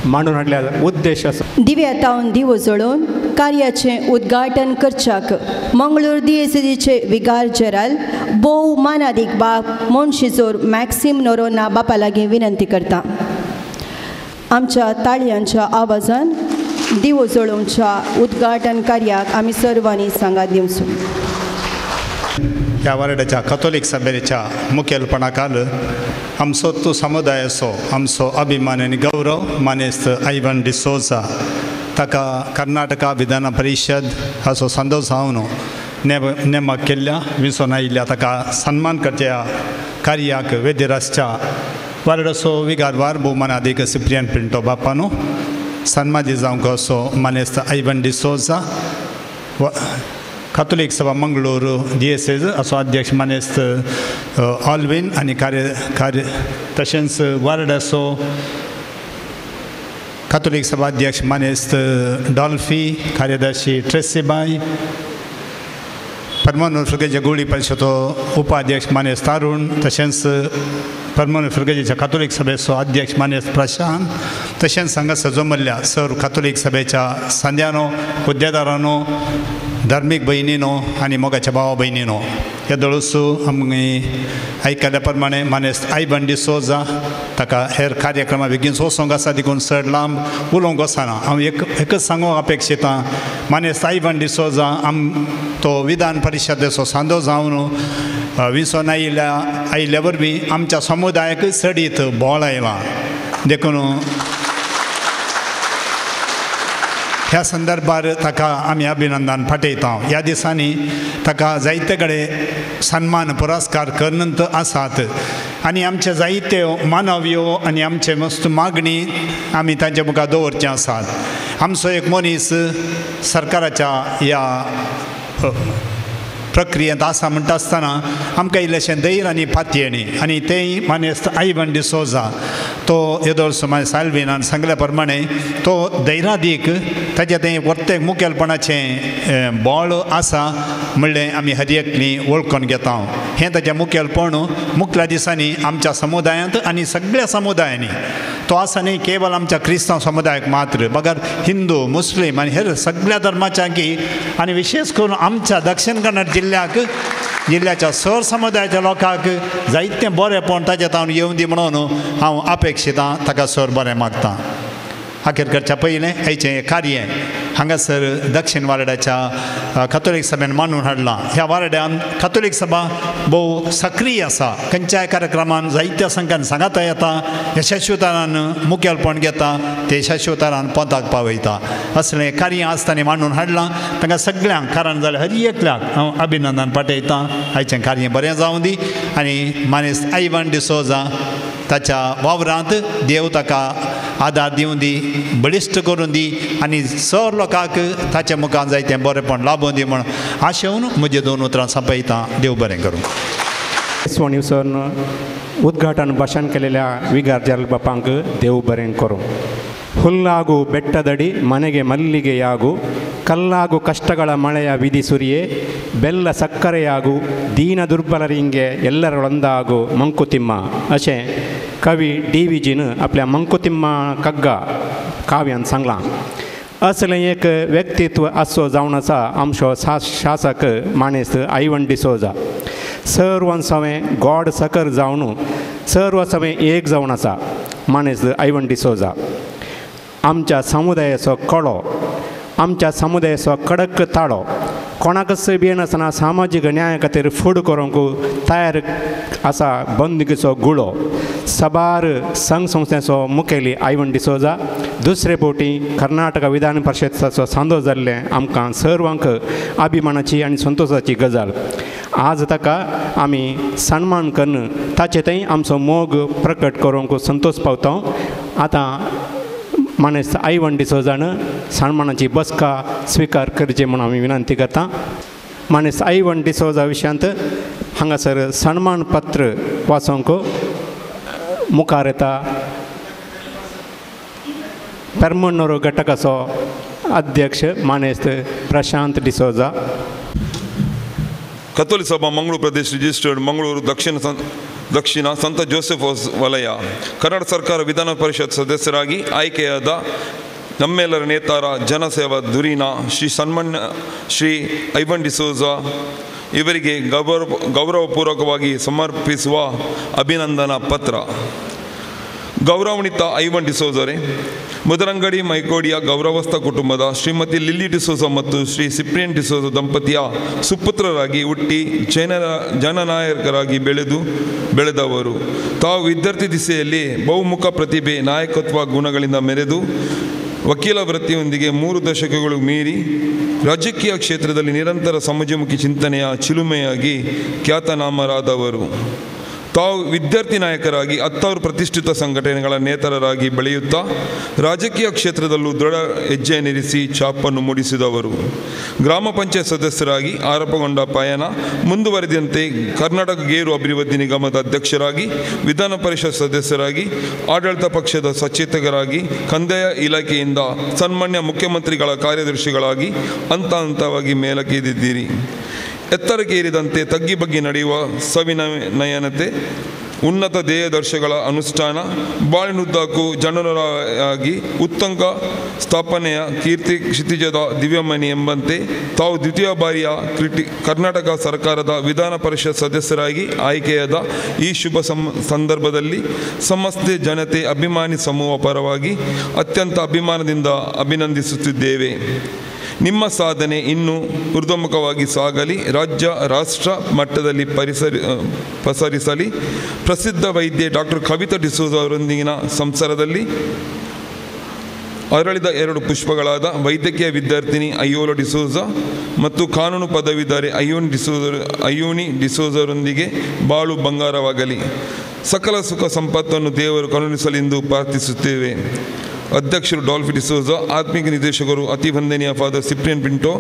Speaker 1: मांडून हाडल्यार उद्देश आसा.
Speaker 2: दिव्यातावन दिवो जळोवन कार्याचें उद्घाटन करच्याक मंगळूर दियेसेजीचे विगार जेराल भोव मानादीक बाप मोनशिजोर मॅक्सिम नोरोना बापा लागीं विनंती करता. आमच्या ताळयांच्या आवाजान दिवो जळोवच्या उद्घाटन कार्याक आमी सर्वांनी सांगात दिवचो.
Speaker 5: ह्या वार्डाच्या कथोलीक सभेच्या मुखेलपणाखाल आमचो तो समुदायाचो आमचो अभिमान आनी गौरव मानेस्त आयवन डिसोजा ताका कर्नाटका विधान परिशद हाचो संदो जावन नेमक केल्ल्या विसोन आयिल्ल्या ताका सन्मान करच्या कार्याक वेदीर आसच्या वार्डाचो विगारवार भोवमानादीक सिप्रियन पिंटो बापानो सन्मादी जावंक असो मानेस्त आयवन डिसोजा कातोलीक सभा मंगळूर दियेसेज असो अध्यक्ष मानेस्त ऑलवीन आनी कार्य कार्य तशेंच वार्डाचो कातोलीक सभा अध्यक्ष मानेस्त डॉल्फी कार्यदर्शी ट्रेसीबाय परमानू फिर्गजे गोळी परिशदो उपाध्यक्ष मानेस्त अरुण तशेंच परमानू फिर्गजेच्या कातोलीक सभेचो अध्यक्ष मानेस्त प्रशांत तशेंच हांगासर जमल्ल्या सर्व कातोलीक सभेच्या सांद्यानो हुद्देदारांनो धार्मीक भयणीनो आनी मोगाच्या भावा भयणीनो, ह्या दळसू आमी आयकल्या प्रमाणे मानेस्त आयवन डिसोजा ताका हेर कार्यक्रमा बेगीन सोसूंक आसा, देखून चड लांब उलोवंक वचना. हांव एकच सांगूंक अपेक्षितां, मानेस्त आयवन डिसोजा आम तो विधान परिशदेचो सांदो जावन विसोन आयिल्ल्या वरवीं आमच्या समुदायाक चडीत बोळ आयला. देखून ह्या संदर्भार ताका आमी अभिनंदन पाठयता. ह्या दिसांनी ताका जायते कडेन सन्मान पुरस्कार करनंत आसात आनी आमचे जायते मानव्यो आनी आमचे मस्त मागणी आमी तांचे मुखार दवरचे आसात. आमचो एक मनीस सरकाराच्या ह्या प्रक्रियेंत आसा म्हणटा आसतना आमकां इल्लेशें धैर्य आनी पातयेणी आनी तेंय मानेस्त आयवन डिसोजा तो येदोळसो मानेस्त आल्विनान सांगल्या प्रमाणे तो धैर्यादीक ताजें तें प्रत्येक मुखेलपणाचें बळ आसा म्हणलें आमी हर एकली वळखून घेता. हें ताजें मुखेलपण मुखल्या दिसांनी आमच्या समुदायांत आनी सगळ्या समुदायांनी तो आसा न्ही केवल आमच्या क्रिस्तांव समुदायाक मात्र, बगर हिंदू मुस्लीम आनी हेर सगळ्या धर्माच्यांकी आनी विशेष करून आमच्या दक्षिण कन्नड जिल्ल्याक जिल्ल्याच्या सर समुदायाच्या लोकांक जायतें बरेंपण ताजें तावन येवं दी म्हणून हांव अपेक्षितां ताका सर बरें मागता. अखेर करच्या पयलें आयचें कार्य हांगासर दक्षिण वार्डाच्या कथोलीक सभेन मांडून हाडलां. ह्या वार्डान कथोलीक सभा भोव सक्रीय आसा. खंयच्याय कार्यक्रमान जायत्या संख्यान सांगाता येता, यशस्वीतारान मुखेलपण घेता, ते यशस्वीतारान पोंताक पावयता. असलें कार्य आसतना मांडून हाडलां. तांकां सगळ्यांक कारण जाल्यार हर एकल्याक हांव अभिनंदन पाठयतां. आयचें कार्य बरें जावं दी आनी मानेस्त आयवन डिसोजा ताच्या वावरांत देव ताका आदार दिवं दी, बळिश्ट करून दी आनी सर लोकांक ताच्या मुखार जायतें बरेंपण लाबून दी म्हूण आशेवन म्हजे दोन उतरां सोंपयता. देव बरें करूं.
Speaker 1: सण उद्घाटन भाशण केलेल्या विगार जनरल बापांक देव बरें करूं. ಹುಲ್ಲಾಗು ಬೆಟ್ಟದಡಿ ಮನೆಗೆ ಮಲ್ಲಿಗೆಯಾಗು, ಕಲ್ಲಾಗು ಕಷ್ಟಗಳ ಮಳೆಯ ವಿಧಿ ಸುರಿಯೇ, ಬೆಲ್ಲ ಸಕ್ಕರೆಯಾಗು ದೀನ ದುರ್ಬಲರಿಂಗೆ ಎಲ್ಲರೊಂದಾಗು ಮಂಕುತಿಮ್ಮ अशें कवी डी व्ही जीन आपल्या मंकुतिम्मा कग्गा काव्यान सांगलां. असलें एक व्यक्तित्व आसचो जावन आसा आमचो शासक मानेस्त आयवन डिसोजा. सर्वांसवें गॉड सकर जावन सर्वसवें एक जावन आसा मानेस्त आयवन डिसोजा. आमच्या समुदायाचो कळो, आमच्या समुदायाचो कडक ताळो, कोणाकच भियेनासतना सामाजीक न्याया खातीर फुड करूंक तयार आसा बंदुकीचो गुळो. साबार संघ संस्थेचो मुखेली आयवन डिसोजा दुसरे फावटी कर्नाटक विधान परिशदेचो सांदो जाल्लें आमकां सर्वांक अभिमानाची आनी संतोशाची गजाल. आज ताका आमी सन्मान करून ताचे थंय आमचो मोग प्रकट करूंक संतोश पावता. आतां मानेस्त आयवन डिसोजान सन्मानाची बसका स्विकार करची म्हूण आमी विनंती करता. मानेस्त आयवन डिसोजा विशयांत हांगासर सन्मान पत्र वाचूंक मुखार येता पेरमन्नूर घटकाचो अध्यक्ष मानेस्त प्रशांत डिसोजा.
Speaker 6: कथोलिक सभा मंगळूर प्रदेश रिजिस्टर्ड मंगळूर ದಕ್ಷಿಣ ಸಂತ ಜೋಸೆಫ್ ವಲಯ ಕನ್ನಡ ಸರ್ಕಾರ ವಿಧಾನ ಪರಿಷತ್ ಸದಸ್ಯರಾಗಿ ಆಯ್ಕೆಯಾದ ನಮ್ಮೆಲ್ಲರ ನೇತಾರ ಜನಸೇವಾ ಧುರೀಣ ಶ್ರೀ ಸನ್ಮಾನ್ಯ ಶ್ರೀ ಐವನ್ ಡಿಸೋಜಾ ಇವರಿಗೆ ಗೌರವಪೂರ್ವಕವಾಗಿ ಸಮರ್ಪಿಸುವ ಅಭಿನಂದನಾ ಪತ್ರ. ಗೌರವಾನ್ವಿತ ಐವನ್ ಡಿಸೋಜರೇ, ಮುದರಂಗಡಿ ಮೈಕೋಡಿಯ ಗೌರವಸ್ಥ ಕುಟುಂಬದ ಶ್ರೀಮತಿ ಲಿಲ್ಲಿ ಡಿಸೋಜ ಮತ್ತು ಶ್ರೀ ಸಿಪ್ರಿಯನ್ ಡಿಸೋಜ ದಂಪತಿಯ ಸುಪುತ್ರರಾಗಿ ಹುಟ್ಟಿ ಜನನಾಯಕರಾಗಿ ಬೆಳೆದವರು. ತಾವು ವಿದ್ಯಾರ್ಥಿ ದಿಸೆಯಲ್ಲಿ ಬಹುಮುಖ ಪ್ರತಿಭೆ, ನಾಯಕತ್ವ ಗುಣಗಳಿಂದ ಮೆರೆದು ವಕೀಲ ವೃತ್ತಿಯೊಂದಿಗೆ 3 ದಶಕಗಳು ಮೀರಿ ರಾಜಕೀಯ ಕ್ಷೇತ್ರದಲ್ಲಿ ನಿರಂತರ ಸಮಾಜಮುಖಿ ಚಿಂತನೆಯ ಚಿಲುಮೆಯಾಗಿ ಖ್ಯಾತನಾಮರಾದವರು. ತಾವು ವಿದ್ಯಾರ್ಥಿ ನಾಯಕರಾಗಿ 10 ಪ್ರತಿಷ್ಠಿತ ಸಂಘಟನೆಗಳ ನೇತಾರರಾಗಿ ಬೆಳೆಯುತ್ತಾ ರಾಜಕೀಯ ಕ್ಷೇತ್ರದಲ್ಲೂ ದೃಢ ಹೆಜ್ಜೆಯನ್ನಿರಿಸಿ ಛಾಪನ್ನು ಮೂಡಿಸಿದವರು. ಗ್ರಾಮ ಪಂಚಾಯತ್ ಸದಸ್ಯರಾಗಿ ಆರಂಭಗೊಂಡ ಪಯಣ ಮುಂದುವರೆದಂತೆ ಕರ್ನಾಟಕ ಗೇರು ಅಭಿವೃದ್ಧಿ ನಿಗಮದ ಅಧ್ಯಕ್ಷರಾಗಿ, ವಿಧಾನ ಪರಿಷತ್ ಸದಸ್ಯರಾಗಿ, ಆಡಳಿತ ಪಕ್ಷದ ಸಚೇತಕರಾಗಿ, ಕಂದಾಯ ಇಲಾಖೆಯಿಂದ ಸನ್ಮಾನ್ಯ ಮುಖ್ಯಮಂತ್ರಿಗಳ ಕಾರ್ಯದರ್ಶಿಗಳಾಗಿ ಹಂತ ಹಂತವಾಗಿ ಮೇಲಕ್ಕೇರಿದ್ದೀರಿ. ಎತ್ತರಕ್ಕೇರಿದಂತೆ ತಗ್ಗಿ ಬಗ್ಗಿ ನಡೆಯುವ ಸವಿನಯನತೆ, ಉನ್ನತ ಧ್ಯೇಯದರ್ಶಗಳ ಅನುಷ್ಠಾನ, ಬಾಳಿನುದ್ದಕ್ಕೂ ಜನರಾಗಿ ಉತ್ತಂಗ ಸ್ಥಾಪನೆಯ ಕೀರ್ತಿ ಕ್ಷಿತಿಜದ ದಿವ್ಯಮಣಿ ಎಂಬಂತೆ ತಾವು ದ್ವಿತೀಯ ಬಾರಿಯ ಕರ್ನಾಟಕ ಸರ್ಕಾರದ ವಿಧಾನ ಪರಿಷತ್ ಸದಸ್ಯರಾಗಿ ಆಯ್ಕೆಯಾದ ಈ ಶುಭ ಸಂದರ್ಭದಲ್ಲಿ ಸಮಸ್ತ ಜನತೆ ಅಭಿಮಾನಿ ಸಮೂಹ ಪರವಾಗಿ ಅತ್ಯಂತ ಅಭಿಮಾನದಿಂದ ಅಭಿನಂದಿಸುತ್ತಿದ್ದೇವೆ. ನಿಮ್ಮ ಸಾಧನೆ ಇನ್ನೂ ಊರ್ಧ್ವಮುಖವಾಗಿ ಸಾಗಲಿ, ರಾಜ್ಯ ರಾಷ್ಟ್ರ ಮಟ್ಟದಲ್ಲಿ ಪಸರಿಸಲಿ. ಪ್ರಸಿದ್ಧ ವೈದ್ಯೆ ಡಾಕ್ಟರ್ ಕವಿತಾ ಡಿಸೋಜ ಅವರೊಂದಿಗಿನ ಸಂಸಾರದಲ್ಲಿ ಅರಳಿದ ಎರಡು ಪುಷ್ಪಗಳಾದ ವೈದ್ಯಕೀಯ ವಿದ್ಯಾರ್ಥಿನಿ ಅಯೋಲಾ ಡಿಸೋಜ ಮತ್ತು ಕಾನೂನು ಪದವೀಧರೆ ಅಯೋನಿ ಡಿಸೋಜರೊಂದಿಗೆ ಬಾಳು ಬಂಗಾರವಾಗಲಿ. ಸಕಲ ಸುಖ ಸಂಪತ್ತನ್ನು ದೇವರು ಕರುಣಿಸಲೆಂದು ಪ್ರಾರ್ಥಿಸುತ್ತೇವೆ. ಅಧ್ಯಕ್ಷರು ಡಾಲ್ಫಿ ಡಿಸೋಜ, ಆತ್ಮಿಕ ನಿರ್ದೇಶಕರು ಅತಿ ವಂದನೀಯ ಫಾದರ್ ಸಿಪ್ರಿಯನ್ ಪಿಂಟೋ,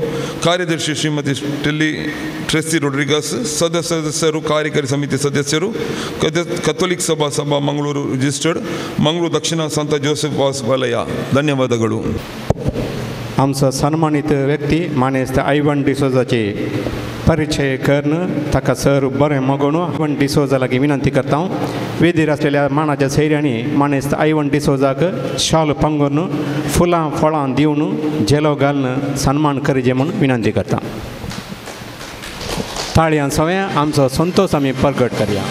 Speaker 6: ಕಾರ್ಯದರ್ಶಿ ಶ್ರೀಮತಿ ಟ್ರೆಸ್ಸಿ ರೊಡ್ರಿಗಸ್, ಸದಸ್ಯರು, ಕಾರ್ಯಕಾರಿ ಸಮಿತಿ ಸದಸ್ಯರು, ಕಥೋಲಿಕ್ ಸಭಾ ಮಂಗಳೂರು ರಿಜಿಸ್ಟರ್ಡ್, ಮಂಗಳೂರು ದಕ್ಷಿಣ ಸಂತ ಜೋಸೆಫ್ ವಾಸ್ ವಲಯ. ಧನ್ಯವಾದಗಳು.
Speaker 1: आमचो सन्मानीत व्यक्ती मानेस्त आयवन डिसोजाची परिचय करून ताका सर बरें मगोवन आयवन डिसोजा लागीं विनंती करता. वेदीर आसलेल्या मानाच्या सैऱ्यांनी मानेस्त आयवन डिसोजाक शाल पांगून फुलां फळां दिवन झेलो घालून सन्मान करचें म्हूण विनंती करता. ताळयान सगळ्या आमचो संतोश आमी प्रगट करया.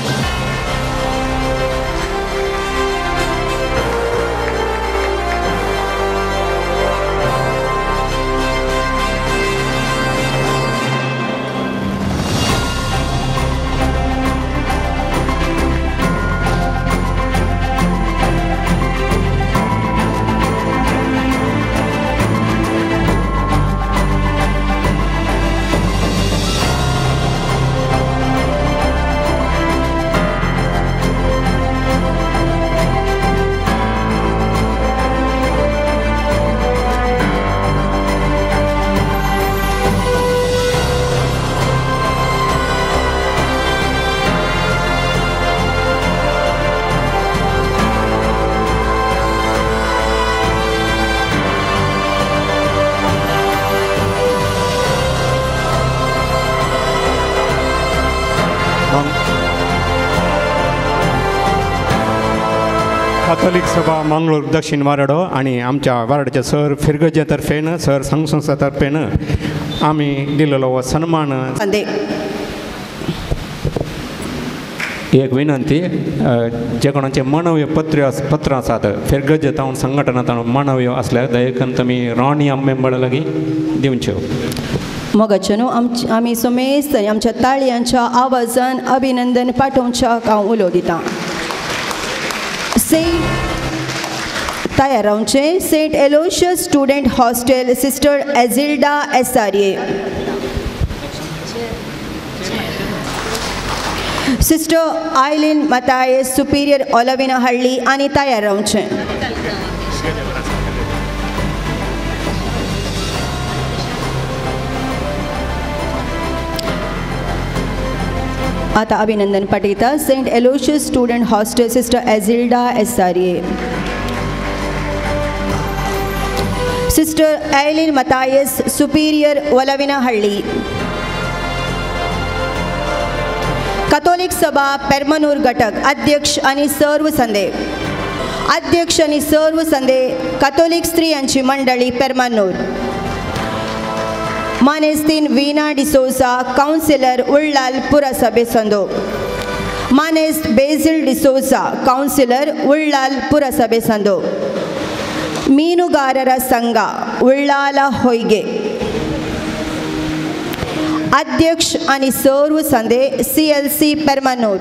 Speaker 1: कॅथोलिक सभा मंगळूर दक्षिण वारडो आनी आमच्या वार्डाच्या सर फिरगजे तर्फेन सर संघसंस्था तर्फेन आमी दिलेलो हो सन्मान. एक विनंती, जे कोणाचे मानवीय पत्र आसात फिरगजे तावन संघटना तावन मानवीय आसल्यार दयेकन तुमी रॉनी आंबेंबळ लागीं दिवच्यो.
Speaker 2: मोगाचें आमी समेस्त आमच्या ताळयांच्या आवाजान अभिनंदन पाठोवच्या हांव उलो दिता. सेंट तयार रावचें. Saint Aloysius student hostel sister Azilda SRA, sister Eileen Mathias superior Olavinahalli आनी तयार रावचें. आता अभिनंदन पाठयता saint Aloysius student hostel sister Azilda SRA, sister Eileen Mathias superior Olavinahalli. Catholic Sabha Permanur घटक अध्यक्ष आनी सर्व संदे, अध्यक्ष आनी सर्व संदे कॅथोलिक स्त्रियांची मंडळी पेरमानूर. मानेस्तीन वीणा डिसोजा काउन्सिलर उल्लाल पुरसभे संदो, मानेस्त बेझिल डिसोजा काउन्सिलर उल्लाल पुरसभे संदो. ಮೀನುಗಾರರ ಸಂಘ ಉಳ್ಳಾಲ ಹೊಯ್ಗೆ ಅಧ್ಯಕ್ಷ ಆನಿ ಸರ್ವ ಸಂದೆ CLC Permanur.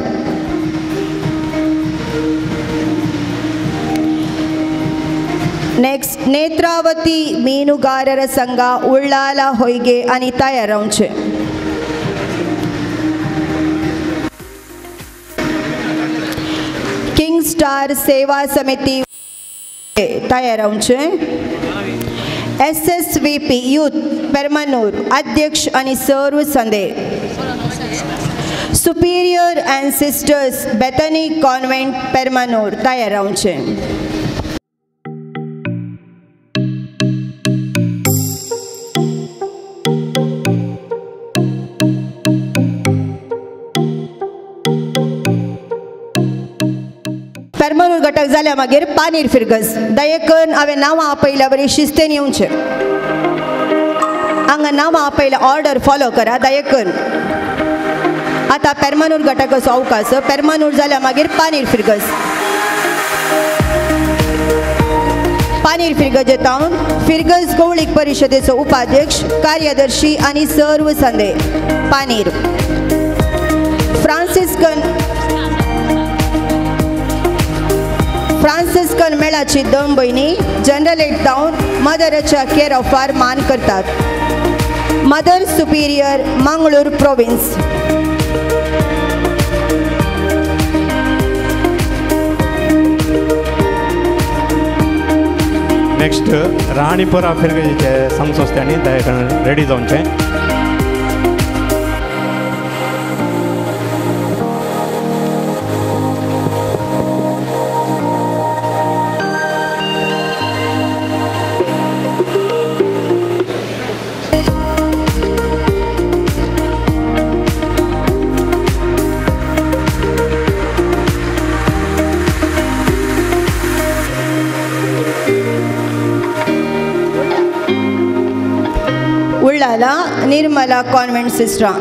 Speaker 2: Next Netravati ಮೀನುಗಾರರ ಸಂಘ ಉಳ್ಳಾಲ ಹೊಯ್ಗೆ ಆನಿ ತಯಾರ್ ರಾವचें. किंग स्टार सेवा समिती तयार रावचें. SSVP youth Permanur अध्यक्ष आनी सर्व संदे. Superior and sisters Bethany convent Permanur तयार रावचें. घटक जाल्या मागीर पानीर फिरगज दयेकन हांवें नांवां आपयल्या बरी शिस्तेन येवचें. हांगा नांवां आपयल्या ऑर्डर फॉलो करा दयेकन. आतां पेरमानूर घटकाचो अवकाश पेरमानूर जाल्या मागीर पानीर फिरगज पानीर फिरगजे तावन फिरगज कवळीक परिशदेचो उपाध्यक्ष कार्यदर्शी आनी सर्व संदे पानीर फ्रांसिस्कन मेळाची दोन भयणी जनरलेट टावन मदराच्या केअर ऑफार मान करतात. Mother superior Mangalore province.
Speaker 1: Next Ranipura फिरगजेचे संस्थांनी दयाकरण रेडी जावचें.
Speaker 2: Nirmala convent sister.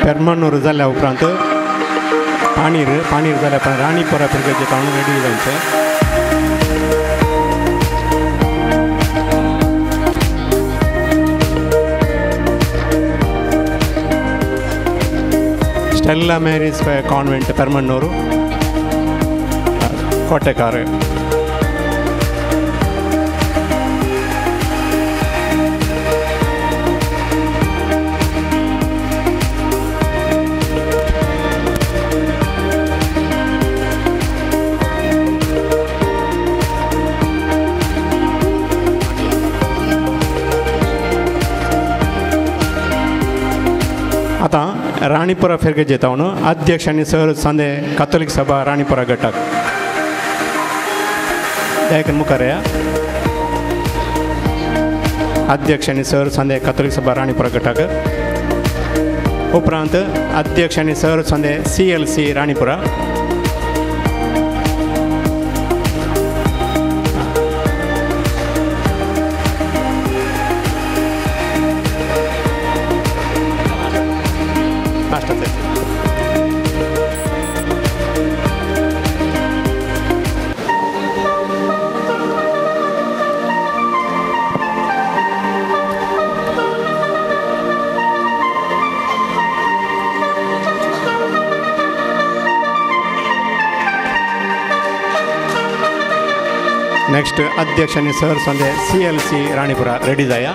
Speaker 1: Permanur जाल्या उपरांत पाणीर पाणीर जाल्या उपरांत राणीपुरा फिरगजे ताणून रेडी जावचें. Stella Maris convent Permanur Kotekar. आतां राणीपुरा फिरगजे तावन अध्यक्ष आनी सर सांदे कातोलीक सभा राणीपुरा गटाक दयाकन मुखार या. अध्यक्ष आनी सर सांदे कातोलीक सभा राणीपुरा गटाक उपरांत अध्यक्ष आनी सर सांदे CLC Ranipura. Next अध्यक्ष आनी सर संदे CLC Ranipura ready जाया.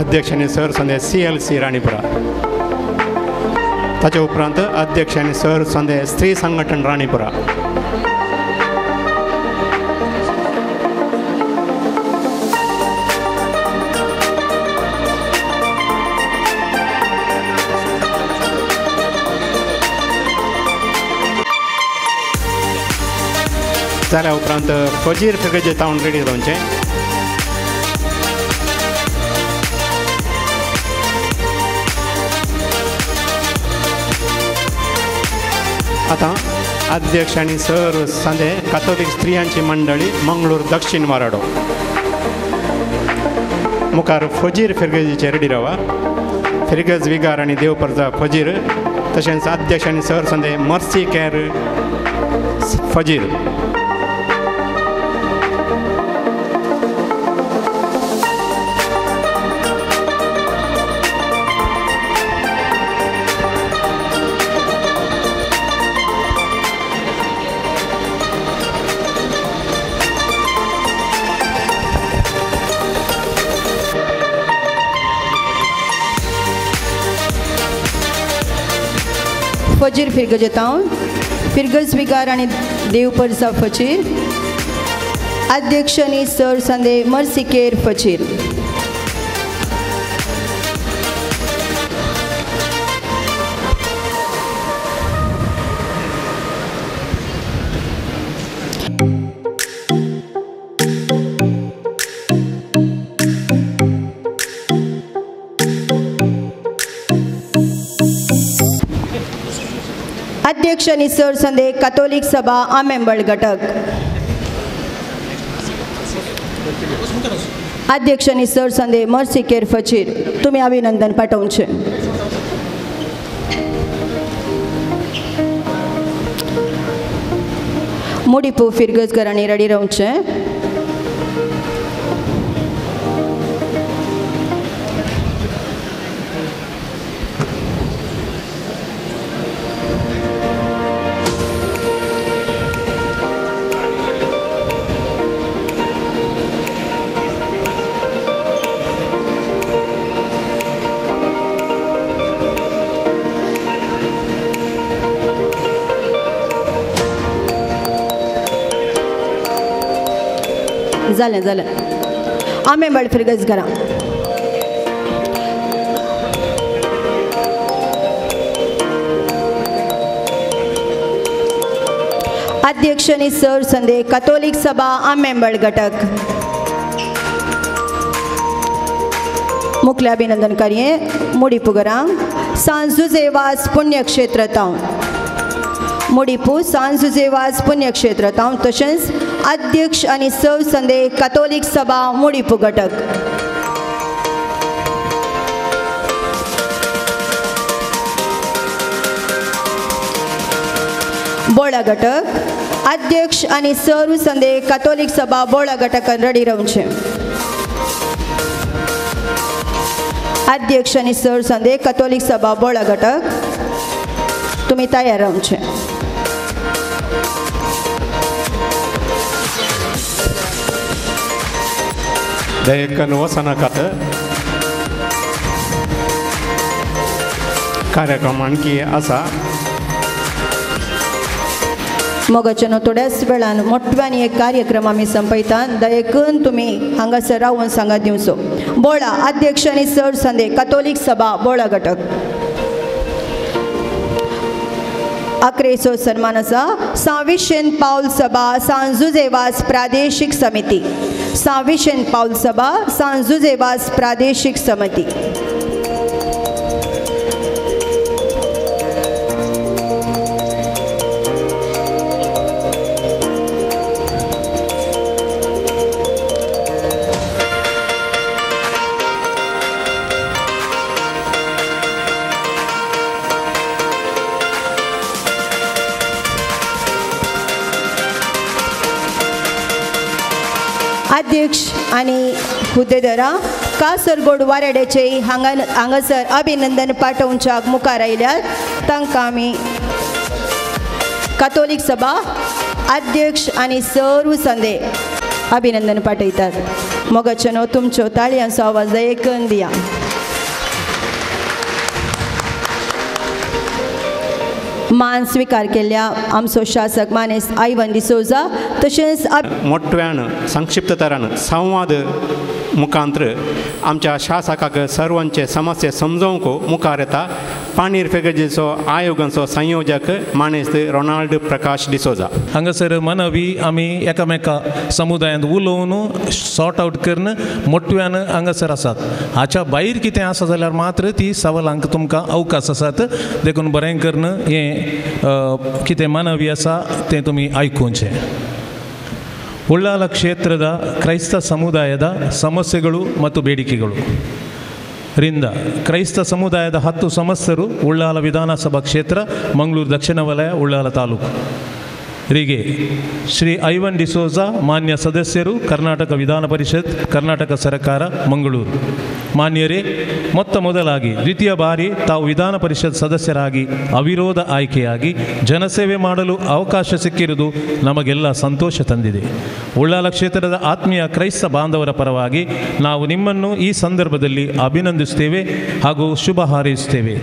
Speaker 1: अध्यक्ष आनी सर संदे CLC Ranipura. ताचे उपरांत अध्यक्ष आनी सर संदे स्त्री संघटन राणीपुरा. जाल्या उपरांत फजीर फिरगजे तावन रेडी जावचें. आतां अध्यक्ष आनी सर सांदे कातोलीक स्त्रियांची मंडळी मंगळूर दक्षिण वाराडो. मुखार फजीर फिरगजीचे रेडी रावा. फिरगज विगार आनी देवपर्जा फजीर तशेंच अध्यक्ष आनी सर संदे मर्सी केर फजीर.
Speaker 2: फजीर फिरगजेतावन फिरगज विगार आनी देवपर्जा फजीर. अध्यक्ष आनी सर संदे मर्सिकेर फजीर. अध्यक्ष आनी सर संदे कातोलीक सभा आमेंबळ घटक. अध्यक्ष आनी सर संदे मर्सिकेर फजीर. तुमी अभिनंदन पाठोवचें. मुडीपू फिरगजकर आनी रेडी रावचें. जालें जालें आमेंबळ फिरगज घरा. अध्यक्ष आनी सर संदे कातोलीक सभा आमेंबळ घटक. मुखले अभिनंदन करये मुडीपुगरांक सांजुजेवास पुण्यक्षेत्र तावन. मुडीपू सांजुजेवास पुण्यक्षेत्र तावन तशेंच अध्यक्ष आनी सव संदे कातोलीक सभा मुडीपू घटक. बोळा घटक अध्यक्ष आनी सर्व संदे कातोलीक सभा बोळा घटकान रेडी रावचें. अध्यक्ष आनी सर्व संदे कातोलीक सभा बोळा घटक तुमी तयार रावचें.
Speaker 1: दयेकन वसनाकात कार्यक्रम आणखी आसा.
Speaker 2: मोगाच्यानो थोड्याच वेळान मोठ्यान एक कार्यक्रम आमी संपयतात. दयेकन तुमी हांगासर रावन सांगात दिवचो. बोळा अध्यक्ष आनी सर संदे कातोलीक सभा बोळा घटक. अकरेचो सन्मान आसा सांविशेन पावल सभा सांजुजेवास प्रादेशीक समिती. सांविशेन पावल सभा सांजुजेवास प्रादेशीक समिती. अध्यक्ष आनी हुद्देदारां कासरगोड वारेड्याचे हांगासर अभिनंदन पाठोवच्याक मुखार आयल्यात. तांकां आमी कातोलीक सभा अध्यक्ष आनी सर्व संदे अभिनंदन पाठयतात. मोगाच्यानो तुमच्यो ताळयांचो आवाज एकन दिया. मान स्वीकार केल्ल्या आमचो शासक मानेस्त आयवन डिसोजा तशेंच
Speaker 1: मोठ्यान संक्षिप्त तरान संवाद मुखांत्र आमच्या शासकाक सर्वांचे समस्या समजोवंक मुखार येता पाणीर फेगजेचो आयोगाचो संयोजक मानेस्त रोनाल्ड प्रकाश डिसोजा.
Speaker 7: हांगासर मनवी आमी एकामेका समुदायांत उलोवन सॉर्ट आउट करून मोठ्यान हांगासर आसात. हाच्या भायर कितें आसा जाल्यार मात्र ती सवालांक तुमकां अवकाश आसात. देखून बरें करून हें कितें मानवी आसा तें तुमी आयकुचें. ಉಳ್ಳಾಲ ಕ್ಷೇತ್ರದ ಕ್ರೈಸ್ತ ಸಮುದಾಯದ ಸಮಸ್ಯೆಗಳು ಮತ್ತು ಬೇಡಿಕೆಗಳು ರಿಂದ ಕ್ರೈಸ್ತ ಸಮುದಾಯದ 10 ಸಮಸ್ಯರು ಉಳ್ಳಾಲ ವಿಧಾನಸಭಾ ಕ್ಷೇತ್ರ, ಮಂಗಳೂರು ದಕ್ಷಿಣ ವಲಯ, ಉಳ್ಳಾಲ ತಾಲೂಕು ರಿಗೆ ಶ್ರೀ ಐವನ್ ಡಿಸೋಜಾ ಮಾನ್ಯ ಸದಸ್ಯರು, ಕರ್ನಾಟಕ ವಿಧಾನ ಪರಿಷತ್, ಕರ್ನಾಟಕ ಸರ್ಕಾರ, ಮಂಗಳೂರು. ಮಾನ್ಯರೇ, ಮೊತ್ತ ಮೊದಲಾಗಿ ದ್ವಿತೀಯ ಬಾರಿ ತಾವು ವಿಧಾನ ಪರಿಷತ್ ಸದಸ್ಯರಾಗಿ ಅವಿರೋಧ ಆಯ್ಕೆಯಾಗಿ ಜನಸೇವೆ ಮಾಡಲು ಅವಕಾಶ ಸಿಕ್ಕಿರುವುದು ನಮಗೆಲ್ಲ ಸಂತೋಷ ತಂದಿದೆ. ಉಳ್ಳಾಲ ಕ್ಷೇತ್ರದ ಆತ್ಮೀಯ ಕ್ರೈಸ್ತ ಬಾಂಧವರ ಪರವಾಗಿ ನಾವು ನಿಮ್ಮನ್ನು ಈ ಸಂದರ್ಭದಲ್ಲಿ ಅಭಿನಂದಿಸುತ್ತೇವೆ ಹಾಗೂ ಶುಭ ಹಾರೈಸುತ್ತೇವೆ.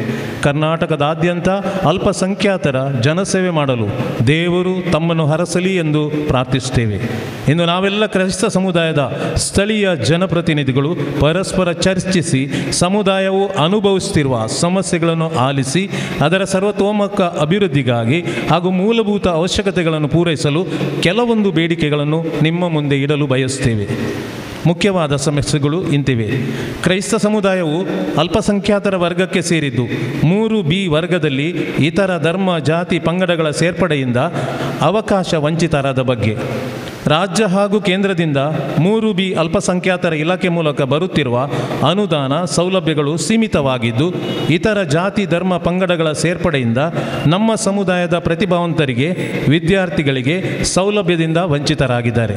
Speaker 7: ಕರ್ನಾಟಕದಾದ್ಯಂತ ಅಲ್ಪಸಂಖ್ಯಾತರ ಜನಸೇವೆ ಮಾಡಲು ದೇವರು ತಮ್ಮನ್ನು ಹರಸಲಿ ಎಂದು ಪ್ರಾರ್ಥಿಸುತ್ತೇವೆ. ಇಂದು ನಾವೆಲ್ಲ ಕ್ರೈಸ್ತ ಸಮುದಾಯದ ಸ್ಥಳೀಯ ಜನಪ್ರತಿನಿಧಿಗಳು ಪರಸ್ಪರ ಚರ್ಚಿಸಿ ಸಮುದಾಯವು ಅನುಭವಿಸುತ್ತಿರುವ ಸಮಸ್ಯೆಗಳನ್ನು ಆಲಿಸಿ ಅದರ ಸರ್ವತೋಮುಖ ಅಭಿವೃದ್ಧಿಗಾಗಿ ಹಾಗೂ ಮೂಲಭೂತ ಅವಶ್ಯಕತೆಗಳನ್ನು ಪೂರೈಸಲು ಕೆಲವೊಂದು ಬೇಡಿಕೆಗಳನ್ನು ನಿಮ್ಮ ಮುಂದೆ ಇಡಲು ಬಯಸುತ್ತೇವೆ. ಮುಖ್ಯವಾದ ಸಮಸ್ಯೆಗಳು ಇಂತಿವೆ. ಕ್ರೈಸ್ತ ಸಮುದಾಯವು ಅಲ್ಪಸಂಖ್ಯಾತರ ವರ್ಗಕ್ಕೆ ಸೇರಿದ್ದು 3B ವರ್ಗದಲ್ಲಿ ಇತರ ಧರ್ಮ, ಜಾತಿ, ಪಂಗಡಗಳ ಸೇರ್ಪಡೆಯಿಂದ ಅವಕಾಶ ವಂಚಿತರಾದ ಬಗ್ಗೆ, ರಾಜ್ಯ ಹಾಗೂ ಕೇಂದ್ರದಿಂದ 3B ಅಲ್ಪಸಂಖ್ಯಾತರ ಇಲಾಖೆ ಮೂಲಕ ಬರುತ್ತಿರುವ ಅನುದಾನ ಸೌಲಭ್ಯಗಳು ಸೀಮಿತವಾಗಿದ್ದು ಇತರ ಜಾತಿ, ಧರ್ಮ, ಪಂಗಡಗಳ ಸೇರ್ಪಡೆಯಿಂದ ನಮ್ಮ ಸಮುದಾಯದ ಪ್ರತಿಭಾವಂತರಿಗೆ, ವಿದ್ಯಾರ್ಥಿಗಳಿಗೆ ಸೌಲಭ್ಯದಿಂದ ವಂಚಿತರಾಗಿದ್ದಾರೆ.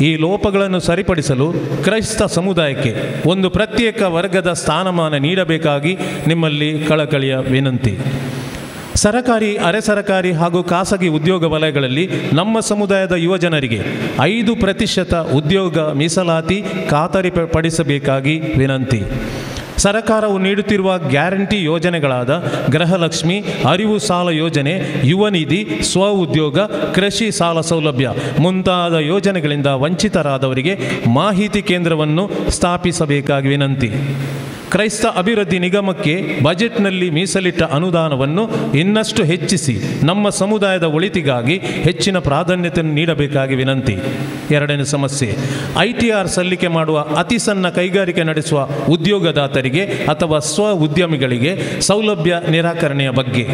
Speaker 7: ಈ ಲೋಪಗಳನ್ನು ಸರಿಪಡಿಸಲು ಕ್ರೈಸ್ತ ಸಮುದಾಯಕ್ಕೆ ಒಂದು ಪ್ರತ್ಯೇಕ ವರ್ಗದ ಸ್ಥಾನಮಾನ ನೀಡಬೇಕಾಗಿ ನಿಮ್ಮಲ್ಲಿ ಕಳಕಳಿಯ ವಿನಂತಿ. ಸರಕಾರಿ, ಅರೆ ಸರಕಾರಿ ಹಾಗೂ ಖಾಸಗಿ ಉದ್ಯೋಗ ವಲಯಗಳಲ್ಲಿ ನಮ್ಮ ಸಮುದಾಯದ ಯುವಜನರಿಗೆ 5% ಉದ್ಯೋಗ ಮೀಸಲಾತಿ ಖಾತರಿಪಡಿಸಬೇಕಾಗಿ ವಿನಂತಿ. ಸರಕಾರವು ನೀಡುತ್ತಿರುವ ಗ್ಯಾರಂಟಿ ಯೋಜನೆಗಳಾದ ಗೃಹಲಕ್ಷ್ಮಿ, ಅರಿವು ಸಾಲ ಯೋಜನೆ, ಯುವ ನಿಧಿ, ಸ್ವ ಉದ್ಯೋಗ, ಕೃಷಿ ಸಾಲ ಸೌಲಭ್ಯ ಮುಂತಾದ ಯೋಜನೆಗಳಿಂದ ವಂಚಿತರಾದವರಿಗೆ ಮಾಹಿತಿ ಕೇಂದ್ರವನ್ನು ಸ್ಥಾಪಿಸಬೇಕಾಗಿ ವಿನಂತಿ. ಕ್ರೈಸ್ತ ಅಭಿವೃದ್ಧಿ ನಿಗಮಕ್ಕೆ ಬಜೆಟ್ನಲ್ಲಿ ಮೀಸಲಿಟ್ಟ ಅನುದಾನವನ್ನು ಇನ್ನಷ್ಟು ಹೆಚ್ಚಿಸಿ ನಮ್ಮ ಸಮುದಾಯದ ಒಳಿತಿಗಾಗಿ ಹೆಚ್ಚಿನ ಪ್ರಾಧಾನ್ಯತೆಯನ್ನು ನೀಡಬೇಕಾಗಿ ವಿನಂತಿ. ಎರಡನೇ ಸಮಸ್ಯೆ, ITR ಸಲ್ಲಿಕೆ ಮಾಡುವ ಅತಿ ಸಣ್ಣ ಕೈಗಾರಿಕೆ ನಡೆಸುವ ಉದ್ಯೋಗದಾತರಿಗೆ ಅಥವಾ ಸ್ವ ಉದ್ಯಮಿಗಳಿಗೆ ಸೌಲಭ್ಯ ನಿರಾಕರಣೆಯ ಬಗ್ಗೆ.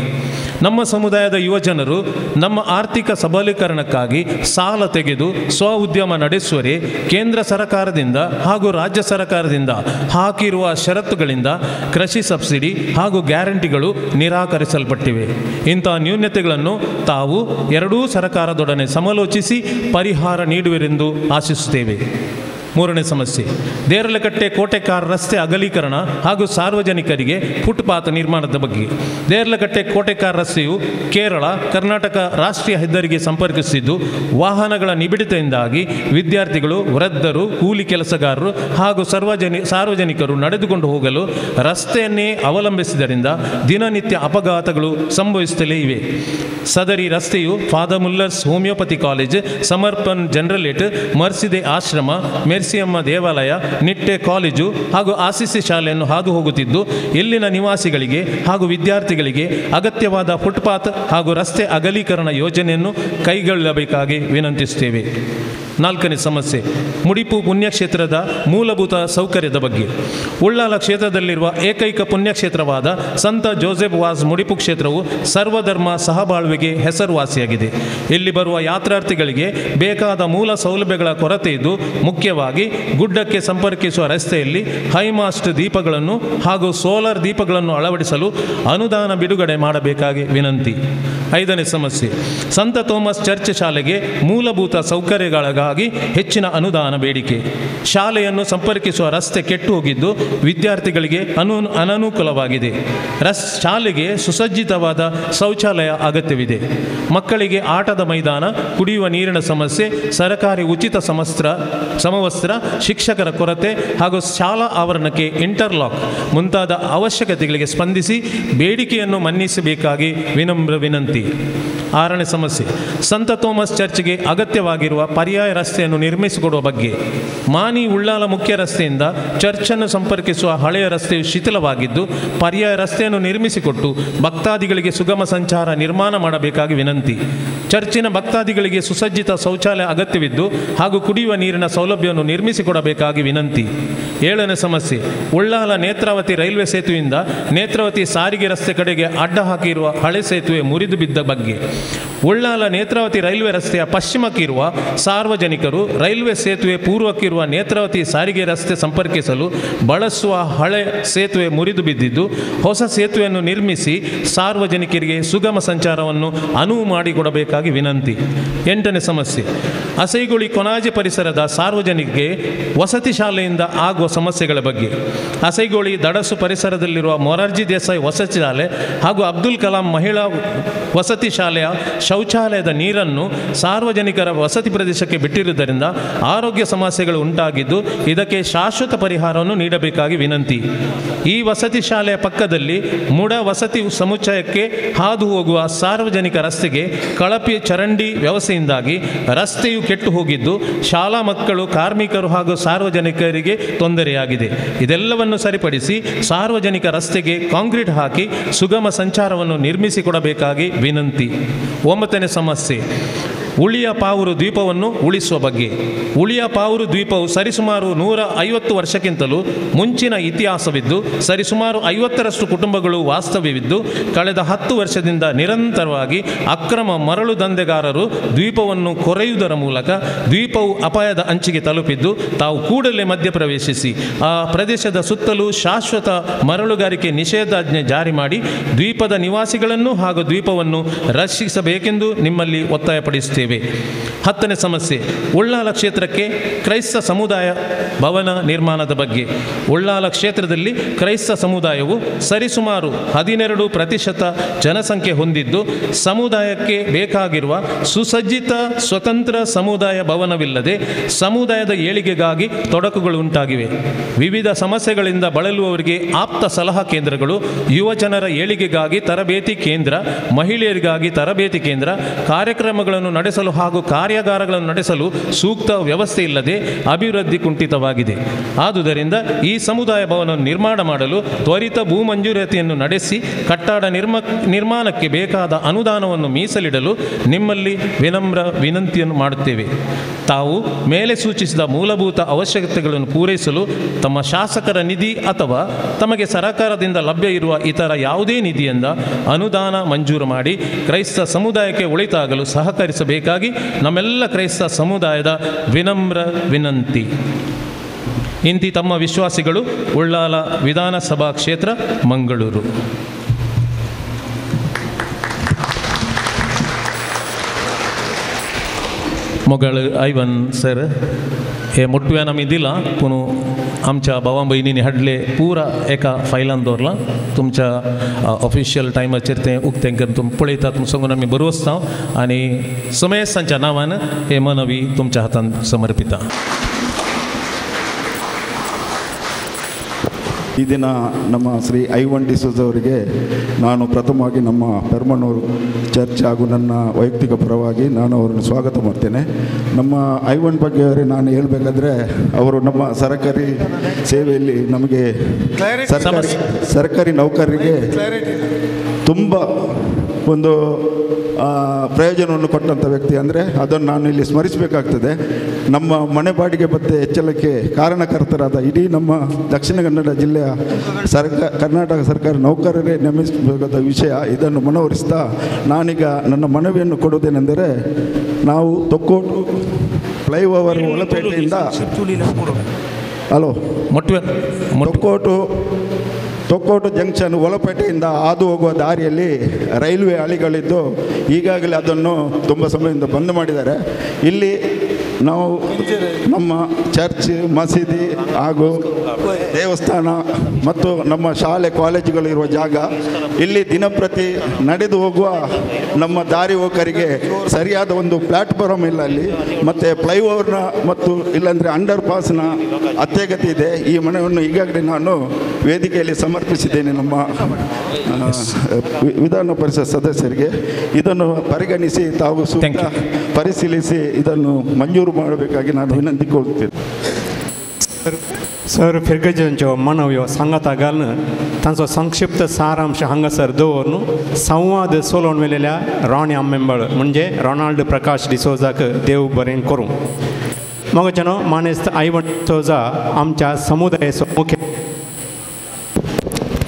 Speaker 7: ನಮ್ಮ ಸಮುದಾಯದ ಯುವಜನರು ನಮ್ಮ ಆರ್ಥಿಕ ಸಬಲೀಕರಣಕ್ಕಾಗಿ ಸಾಲ ತೆಗೆದು ಸ್ವ ಉದ್ಯಮ ನಡೆಸುವರೆ ಕೇಂದ್ರ ಸರ್ಕಾರದಿಂದ ಹಾಗೂ ರಾಜ್ಯ ಸರ್ಕಾರದಿಂದ ಹಾಕಿರುವ ಷರತ್ತುಗಳಿಂದ ಕೃಷಿ ಸಬ್ಸಿಡಿ ಹಾಗೂ ಗ್ಯಾರಂಟಿಗಳು ನಿರಾಕರಿಸಲ್ಪಟ್ಟಿವೆ. ಇಂಥ ನ್ಯೂನತೆಗಳನ್ನು ತಾವು ಎರಡೂ ಸರ್ಕಾರದೊಡನೆ ಸಮಾಲೋಚಿಸಿ ಪರಿಹಾರ ನೀಡುವಿರೆಂದು ಆಶಿಸುತ್ತೇವೆ. ಮೂರನೇ ಸಮಸ್ಯೆ, ದೇರಲಕಟ್ಟೆ ಕೋಟೆಕಾರ್ ರಸ್ತೆ ಅಗಲೀಕರಣ ಹಾಗೂ ಸಾರ್ವಜನಿಕರಿಗೆ ಫುಟ್ಪಾತ್ ನಿರ್ಮಾಣದ ಬಗ್ಗೆ. ದೇರಲಕಟ್ಟೆ ಕೋಟೆಕಾರ್ ರಸ್ತೆಯು ಕೇರಳ, ಕರ್ನಾಟಕ ರಾಷ್ಟ್ರೀಯ ಹೆದ್ದಾರಿಗೆ ಸಂಪರ್ಕಿಸುತ್ತಿದ್ದು ವಾಹನಗಳ ನಿಬಿಡತೆಯಿಂದಾಗಿ ವಿದ್ಯಾರ್ಥಿಗಳು, ವೃದ್ಧರು, ಕೂಲಿ ಕೆಲಸಗಾರರು ಹಾಗೂ ಸಾರ್ವಜನಿಕರು ನಡೆದುಕೊಂಡು ಹೋಗಲು ರಸ್ತೆಯನ್ನೇ ಅವಲಂಬಿಸಿದ್ದರಿಂದ ದಿನನಿತ್ಯ ಅಪಘಾತಗಳು ಸಂಭವಿಸುತ್ತಲೇ ಇವೆ. ಸದರಿ ರಸ್ತೆಯು Father Muller's homeopathy college, Samarpan generalate, ಮರ್ಸಿದೆ ಆಶ್ರಮ, ಮೆರ್ಸಿಯಮ್ಮ ದೇವಾಲಯ, ನಿಟ್ಟೆ ಕಾಲೇಜು ಹಾಗೂ ಆರ್ಸಿಸಿ ಶಾಲೆಯನ್ನು ಹಾದು ಹೋಗುತ್ತಿದ್ದು ಇಲ್ಲಿನ ನಿವಾಸಿಗಳಿಗೆ ಹಾಗೂ ವಿದ್ಯಾರ್ಥಿಗಳಿಗೆ ಅಗತ್ಯವಾದ ಫುಟ್ಪಾತ್ ಹಾಗೂ ರಸ್ತೆ ಅಗಲೀಕರಣ ಯೋಜನೆಯನ್ನು ಕೈಗೊಳ್ಳಬೇಕಾಗಿ ವಿನಂತಿಸುತ್ತೇವೆ. ನಾಲ್ಕನೇ ಸಮಸ್ಯೆ, ಮುಡಿಪು ಪುಣ್ಯಕ್ಷೇತ್ರದ ಮೂಲಭೂತ ಸೌಕರ್ಯದ ಬಗ್ಗೆ. ಉಳ್ಳಾಲ ಕ್ಷೇತ್ರದಲ್ಲಿರುವ ಏಕೈಕ ಪುಣ್ಯಕ್ಷೇತ್ರವಾದ ಸಂತ ಜೋಸೆಫ್ ವಾಸ್ ಮುಡಿಪು ಕ್ಷೇತ್ರವು ಸರ್ವಧರ್ಮ ಸಹಬಾಳ್ವೆಗೆ ಹೆಸರುವಾಸಿಯಾಗಿದೆ. ಇಲ್ಲಿ ಬರುವ ಯಾತ್ರಾರ್ಥಿಗಳಿಗೆ ಬೇಕಾದ ಮೂಲ ಸೌಲಭ್ಯಗಳ ಕೊರತೆ ಇದ್ದು ಮುಖ್ಯವಾಗಿ ಗುಡ್ಡಕ್ಕೆ ಸಂಪರ್ಕಿಸುವ ರಸ್ತೆಯಲ್ಲಿ ಹೈಮಾಸ್ಟ್ ದೀಪಗಳನ್ನು ಹಾಗೂ ಸೋಲಾರ್ ದೀಪಗಳನ್ನು ಅಳವಡಿಸಲು ಅನುದಾನ ಬಿಡುಗಡೆ ಮಾಡಬೇಕಾಗಿ ವಿನಂತಿ. ಐದನೇ ಸಮಸ್ಯೆ, ಸಂತ ಥೋಮಸ್ ಚರ್ಚ್ ಶಾಲೆಗೆ ಮೂಲಭೂತ ಸೌಕರ್ಯಗಳಿಗಾಗಿ ಹೆಚ್ಚಿನ ಅನುದಾನ ಬೇಡಿಕೆ. ಶಾಲೆಯನ್ನು ಸಂಪರ್ಕಿಸುವ ರಸ್ತೆ ಕೆಟ್ಟು ಹೋಗಿದ್ದು ವಿದ್ಯಾರ್ಥಿಗಳಿಗೆ ಅನನುಕೂಲವಾಗಿದೆ. ಶಾಲೆಗೆ ಸುಸಜ್ಜಿತವಾದ ಶೌಚಾಲಯ ಅಗತ್ಯವಿದೆ. ಮಕ್ಕಳಿಗೆ ಆಟದ ಮೈದಾನ, ಕುಡಿಯುವ ನೀರಿನ ಸಮಸ್ಯೆ, ಸರಕಾರಿ ಉಚಿತ ಸಮವಸ್ತ್ರ, ಶಿಕ್ಷಕರ ಕೊರತೆ ಹಾಗೂ ಶಾಲಾ ಆವರಣಕ್ಕೆ ಇಂಟರ್ಲಾಕ್ ಮುಂತಾದ ಅವಶ್ಯಕತೆಗಳಿಗೆ ಸ್ಪಂದಿಸಿ ಬೇಡಿಕೆಯನ್ನು ಮನ್ನಿಸಬೇಕಾಗಿ ವಿನಮ್ರ ವಿನಂತಿ. ಆರನೇ ಸಮಸ್ಯೆ, ಸಂತ ಥೋಮಸ್ ಚರ್ಚ್ಗೆ ಅಗತ್ಯವಾಗಿರುವ ಪರ್ಯಾಯ ರಸ್ತೆಯನ್ನು ನಿರ್ಮಿಸಿಕೊಡುವ ಬಗ್ಗೆ. ಮಾನಿ ಉಳ್ಳಾಲ ಮುಖ್ಯ ರಸ್ತೆಯಿಂದ ಚರ್ಚನ್ನು ಸಂಪರ್ಕಿಸುವ ಹಳೆಯ ರಸ್ತೆಯು ಶಿಥಿಲವಾಗಿದ್ದು ಪರ್ಯಾಯ ರಸ್ತೆಯನ್ನು ನಿರ್ಮಿಸಿಕೊಟ್ಟು ಭಕ್ತಾದಿಗಳಿಗೆ ಸುಗಮ ಸಂಚಾರ ನಿರ್ಮಾಣ ಮಾಡಬೇಕಾಗಿ ವಿನಂತಿ. ಚರ್ಚಿನ ಭಕ್ತಾದಿಗಳಿಗೆ ಸುಸಜ್ಜಿತ ಶೌಚಾಲಯ ಅಗತ್ಯವಿದ್ದು ಹಾಗೂ ಕುಡಿಯುವ ನೀರಿನ ಸೌಲಭ್ಯವನ್ನು ನಿರ್ಮಿಸಿಕೊಡಬೇಕಾಗಿ ವಿನಂತಿ. ಏಳನೇ ಸಮಸ್ಯೆ, ಉಳ್ಳಾಲ ನೇತ್ರಾವತಿ ರೈಲ್ವೆ ಸೇತುವೆಯಿಂದ ನೇತ್ರಾವತಿ ಸಾರಿಗೆ ರಸ್ತೆ ಕಡೆಗೆ ಅಡ್ಡ ಹಾಕಿರುವ ಹಳೆ ಸೇತುವೆ ಮುರಿದು ಬಿದ್ದ ಬಗ್ಗೆ. ಉಳ್ಳಾಲ ನೇತ್ರಾವತಿ ರೈಲ್ವೆ ರಸ್ತೆಯ ಪಶ್ಚಿಮಕ್ಕಿರುವ ಸಾರ್ವಜನಿಕರು ರೈಲ್ವೆ ಸೇತುವೆ ಪೂರ್ವಕ್ಕಿರುವ ನೇತ್ರಾವತಿ ಸಾರಿಗೆ ರಸ್ತೆ ಸಂಪರ್ಕಿಸಲು ಬಳಸುವ ಹಳೆ ಸೇತುವೆ ಮುರಿದು ಬಿದ್ದಿದ್ದು, ಹೊಸ ಸೇತುವೆಯನ್ನು ನಿರ್ಮಿಸಿ ಸಾರ್ವಜನಿಕರಿಗೆ ಸುಗಮ ಸಂಚಾರವನ್ನು ಅನುವು ಮಾಡಿಕೊಡಬೇಕಾಗಿ ವಿನಂತಿ. 8ನೇ ಸಮಸ್ಯೆ, ಅಸೈಗುಳಿ ಕೊನಾಜೆ ಪರಿಸರದ ಸಾರ್ವಜನಿಕರಿಗೆ ವಸತಿ ಶಾಲೆಯಿಂದ ಆಗುವ ಸಮಸ್ಯೆಗಳ ಬಗ್ಗೆ. ಅಸೈಗೋಳಿ ದಡಸು ಪರಿಸರದಲ್ಲಿರುವ ಮೊರಾರ್ಜಿ ದೇಸಾಯಿ ವಸತಿ ಶಾಲೆ ಹಾಗೂ ಅಬ್ದುಲ್ ಕಲಾಂ ಮಹಿಳಾ ವಸತಿ ಶಾಲೆಯ ಶೌಚಾಲಯದ ನೀರನ್ನು ಸಾರ್ವಜನಿಕರ ವಸತಿ ಪ್ರದೇಶಕ್ಕೆ ಬಿಟ್ಟಿರುವುದರಿಂದ ಆರೋಗ್ಯ ಸಮಸ್ಯೆಗಳು ಉಂಟಾಗಿದ್ದು, ಇದಕ್ಕೆ ಶಾಶ್ವತ ಪರಿಹಾರವನ್ನು ನೀಡಬೇಕಾಗಿ ವಿನಂತಿ. ಈ ವಸತಿ ಶಾಲೆಯ ಪಕ್ಕದಲ್ಲಿ ಮುಡ ವಸತಿ ಸಮುಚ್ಚಯಕ್ಕೆ ಹಾದು ಹೋಗುವ ಸಾರ್ವಜನಿಕ ರಸ್ತೆಗೆ ಕಳಪೆ ಚರಂಡಿ ವ್ಯವಸ್ಥೆಯಿಂದಾಗಿ ರಸ್ತೆಯು ಕೆಟ್ಟು ಹೋಗಿದ್ದು, ಶಾಲಾ ಮಕ್ಕಳು, ಕಾರ್ಮಿಕರು ಹಾಗೂ ಸಾರ್ವಜನಿಕರಿಗೆ ತೊಂದರೆಯಾಗಿದೆ. ಇದೆಲ್ಲವನ್ನು ಸರಿಪಡಿಸಿ ಸಾರ್ವಜನಿಕ ರಸ್ತೆಗೆ ಕಾಂಕ್ರೀಟ್ ಹಾಕಿ ಸುಗಮ ಸಂಚಾರವನ್ನು ನಿರ್ಮಿಸಿಕೊಡಬೇಕಾಗಿ ವಿನಂತಿ. 9ನೇ ಸಮಸ್ಯೆ, ಉಳಿಯ ಪಾವೂರು ದ್ವೀಪವನ್ನು ಉಳಿಸುವ ಬಗ್ಗೆ. ಉಳಿಯ ಪಾವೂರು ದ್ವೀಪವು ಸರಿಸುಮಾರು 150 ವರ್ಷಕ್ಕಿಂತಲೂ ಮುಂಚಿನ ಇತಿಹಾಸವಿದ್ದು, ಸರಿಸುಮಾರು 50ರಷ್ಟು ಕುಟುಂಬಗಳು ವಾಸ್ತವ್ಯವಿದ್ದು, ಕಳೆದ 10 ವರ್ಷದಿಂದ ನಿರಂತರವಾಗಿ ಅಕ್ರಮ ಮರಳು ದಂಧೆಗಾರರು ದ್ವೀಪವನ್ನು ಕೊರೆಯುವುದರ ಮೂಲಕ ದ್ವೀಪವು ಅಪಾಯದ ಅಂಚಿಗೆ ತಲುಪಿದ್ದು, ತಾವು ಕೂಡಲೇ ಮಧ್ಯಪ್ರವೇಶಿಸಿ ಆ ಪ್ರದೇಶದ ಸುತ್ತಲೂ ಶಾಶ್ವತ ಮರಳುಗಾರಿಕೆ ನಿಷೇಧಾಜ್ಞೆ ಜಾರಿ ಮಾಡಿ ದ್ವೀಪದ ನಿವಾಸಿಗಳನ್ನು ಹಾಗೂ ದ್ವೀಪವನ್ನು ರಕ್ಷಿಸಬೇಕೆಂದು ನಿಮ್ಮಲ್ಲಿ ಒತ್ತಾಯಪಡಿಸುತ್ತೇವೆ. 10ನೇ ಸಮಸ್ಯೆ, ಉಳ್ಳಾಲ ಕ್ಷೇತ್ರಕ್ಕೆ ಕ್ರೈಸ್ತ ಸಮುದಾಯ ಭವನ ನಿರ್ಮಾಣದ ಬಗ್ಗೆ. ಉಳ್ಳಾಲ ಕ್ಷೇತ್ರದಲ್ಲಿ ಕ್ರೈಸ್ತ ಸಮುದಾಯವು ಸರಿಸುಮಾರು 12% ಜನಸಂಖ್ಯೆ ಹೊಂದಿದ್ದು, ಸಮುದಾಯಕ್ಕೆ ಬೇಕಾಗಿರುವ ಸುಸಜ್ಜಿತ ಸ್ವತಂತ್ರ ಸಮುದಾಯ ಭವನವಿಲ್ಲದೆ ಸಮುದಾಯದ ಏಳಿಗೆಗಾಗಿ ತೊಡಕುಗಳು ಉಂಟಾಗಿವೆ. ವಿವಿಧ ಸಮಸ್ಯೆಗಳಿಂದ ಬಳಲುವವರಿಗೆ ಆಪ್ತ ಸಲಹಾ ಕೇಂದ್ರಗಳು, ಯುವಜನರ ಏಳಿಗೆಗಾಗಿ ತರಬೇತಿ ಕೇಂದ್ರ, ಮಹಿಳೆಯರಿಗಾಗಿ ತರಬೇತಿ ಕೇಂದ್ರ, ಕಾರ್ಯಕ್ರಮಗಳನ್ನು ನಡೆಸಲು ಹಾಗೂ ಕಾರ್ಯಾಗಾರಗಳನ್ನು ನಡೆಸಲು ಸೂಕ್ತ ವ್ಯವಸ್ಥೆ ಇಲ್ಲದೆ ಅಭಿವೃದ್ಧಿ ಕುಂಠಿತವಾಗಿದೆ. ಆದುದರಿಂದ ಈ ಸಮುದಾಯ ಭವನ ನಿರ್ಮಾಣ ಮಾಡಲು ತ್ವರಿತ ಭೂ ಮಂಜೂರಾತಿಯನ್ನು ನಡೆಸಿ ಕಟ್ಟಡ ನಿರ್ಮಾಣಕ್ಕೆ ಬೇಕಾದ ಅನುದಾನವನ್ನು ಮೀಸಲಿಡಲು ನಿಮ್ಮಲ್ಲಿ ವಿನಮ್ರ ವಿನಂತಿಯನ್ನು ಮಾಡುತ್ತೇವೆ. ತಾವು ಮೇಲೆ ಸೂಚಿಸಿದ ಮೂಲಭೂತ ಅವಶ್ಯಕತೆಗಳನ್ನು ಪೂರೈಸಲು ತಮ್ಮ ಶಾಸಕರ ನಿಧಿ ಅಥವಾ ತಮಗೆ ಸರಕಾರದಿಂದ ಲಭ್ಯ ಇರುವ ಇತರ ಯಾವುದೇ ನಿಧಿಯಿಂದ ಅನುದಾನ ಮಂಜೂರು ಮಾಡಿ ಕ್ರೈಸ್ತ ಸಮುದಾಯಕ್ಕೆ ಒಳಿತಾಗಲು ಸಹಕರಿಸಬೇಕಾಗಿ ನಮ್ಮೆಲ್ಲ ಕ್ರೈಸ್ತ ಸಮುದಾಯದ ವಿನಮ್ರ ವಿನಂತಿ. ಇಂತಿ ತಮ್ಮ ವಿಶ್ವಾಸಿಗಳು, ಉಳ್ಳಾಲ ವಿಧಾನಸಭಾ ಕ್ಷೇತ್ರ, ಮಂಗಳೂರು. ಮೊಗಳ ಐವನ್ सर हे मोटव्यान आमी दिलां पूण आमच्या भावा भयणींनी हाडले पुरा एका फायलान दवरलां. तुमच्या ऑफिशियल टायमाचेर तें उक्तें करून तुमी पळयतात म्हूण सांगून आमी बरोवचता आनी समेस्तांच्या नांवान हे मनवी तुमच्या हातान समर्पिता.
Speaker 8: ಈ ದಿನ ನಮ್ಮ ಶ್ರೀ ಐವನ್ ಡಿಸೋಜ್ ಅವರಿಗೆ ನಾನು ಪ್ರಥಮವಾಗಿ ನಮ್ಮ ಪೆರ್ಮನೂರು ಚರ್ಚ್ ಹಾಗೂ ನನ್ನ ವೈಯಕ್ತಿಕ ಪರವಾಗಿ ನಾನು ಅವರನ್ನು ಸ್ವಾಗತ ಮಾಡ್ತೇನೆ. ನಮ್ಮ ಐವನ್ ಬಗ್ಗೆ ಅವರೇ ನಾನು ಹೇಳಬೇಕಾದ್ರೆ, ಅವರು ನಮ್ಮ ಸರಕಾರಿ ಸೇವೆಯಲ್ಲಿ ನಮಗೆ ಸರ್ಕಾರಿ ನೌಕರರಿಗೆ ತುಂಬ ಒಂದು ಪ್ರಯೋಜನವನ್ನು ಕೊಟ್ಟಂಥ ವ್ಯಕ್ತಿ. ಅಂದರೆ ಅದನ್ನು ನಾನು ಇಲ್ಲಿ ಸ್ಮರಿಸಬೇಕಾಗ್ತದೆ. ನಮ್ಮ ಮನೆ ಬಾಡಿಗೆ ಭತ್ಯೆ ಹೆಚ್ಚಳಕ್ಕೆ ಕಾರಣಕರ್ತರಾದ ಇಡೀ ನಮ್ಮ ದಕ್ಷಿಣ ಕನ್ನಡ ಜಿಲ್ಲೆಯ ಕರ್ನಾಟಕ ಸರ್ಕಾರ ನೌಕರರೇ ನೇಮಿಸಬೇಕಾದ ವಿಷಯ. ಇದನ್ನು ಮನವರಿಸ್ತಾ ನಾನೀಗ ನನ್ನ ಮನವಿಯನ್ನು ಕೊಡುವುದೇನೆಂದರೆ, ನಾವು ತೊಕ್ಕೋಟು ಫ್ಲೈಓವರ್ ಒಳಪೇಟೆಯಿಂದ ಹಲೋ ತೊಕ್ಕೋಟು ಜಂಕ್ಷನ್ ಒಳಪೇಟೆಯಿಂದ ಹಾದು ಹೋಗುವ ದಾರಿಯಲ್ಲಿ ರೈಲ್ವೆ ಹಳಿಗಳಿದ್ದು ಈಗಾಗಲೇ ಅದನ್ನು ತುಂಬ ಸಮಯದಿಂದ ಬಂದ್ ಮಾಡಿದ್ದಾರೆ. ಇಲ್ಲಿ ನಾವು ನಮ್ಮ ಚರ್ಚ್, ಮಸೀದಿ ಹಾಗೂ ದೇವಸ್ಥಾನ ಮತ್ತು ನಮ್ಮ ಶಾಲೆ ಕಾಲೇಜುಗಳಿರುವ ಜಾಗ ಇಲ್ಲಿ ದಿನಪ್ರತಿ ನಡೆದು ಹೋಗುವ ನಮ್ಮ ದಾರಿ ಹೋಕರಿಗೆ ಸರಿಯಾದ ಒಂದು ಪ್ಲ್ಯಾಟ್ಫಾರ್ಮ್ ಇಲ್ಲ ಅಲ್ಲಿ. ಮತ್ತು ಫ್ಲೈಓವರ್ನ ಮತ್ತು ಇಲ್ಲಾಂದರೆ ಅಂಡರ್ ಪಾಸ್ನ ಅತ್ಯಗತ್ಯ ಇದೆ. ಈ ಮನವಿಯನ್ನು ಈಗಾಗಲೇ ನಾನು ವೇದಿಕೆಯಲ್ಲಿ ಸಮರ್ಪಿಸಿದ್ದೇನೆ ನಮ್ಮ ವಿಧಾನ ಪರಿಷತ್ ಸದಸ್ಯರಿಗೆ. ಇದನ್ನು ಪರಿಗಣಿಸಿ ತಾವು ಸೂಕ್ತ ಪರಿಶೀಲಿಸಿ ಇದನ್ನು ಮಂಜೂರು ಮಾಡಬೇಕಾಗಿ ನಾನು ವಿನಂತಿಕೊಳ್ಳುತ್ತೇನೆ.
Speaker 1: सर फिरगजनच्यो मनव्यो सांगाता घालून तांचो संक्षिप्त सारांश हांगासर दवरून संवाद सोलोवन मेलेल्या रॉनी आंबेंबळ म्हणजे रोनाल्ड प्रकाश डिसोजाक देव बरें करूं. मगच्यानो मानेस्त आयवन डिसोजा आमच्या समुदायाचो मुख्य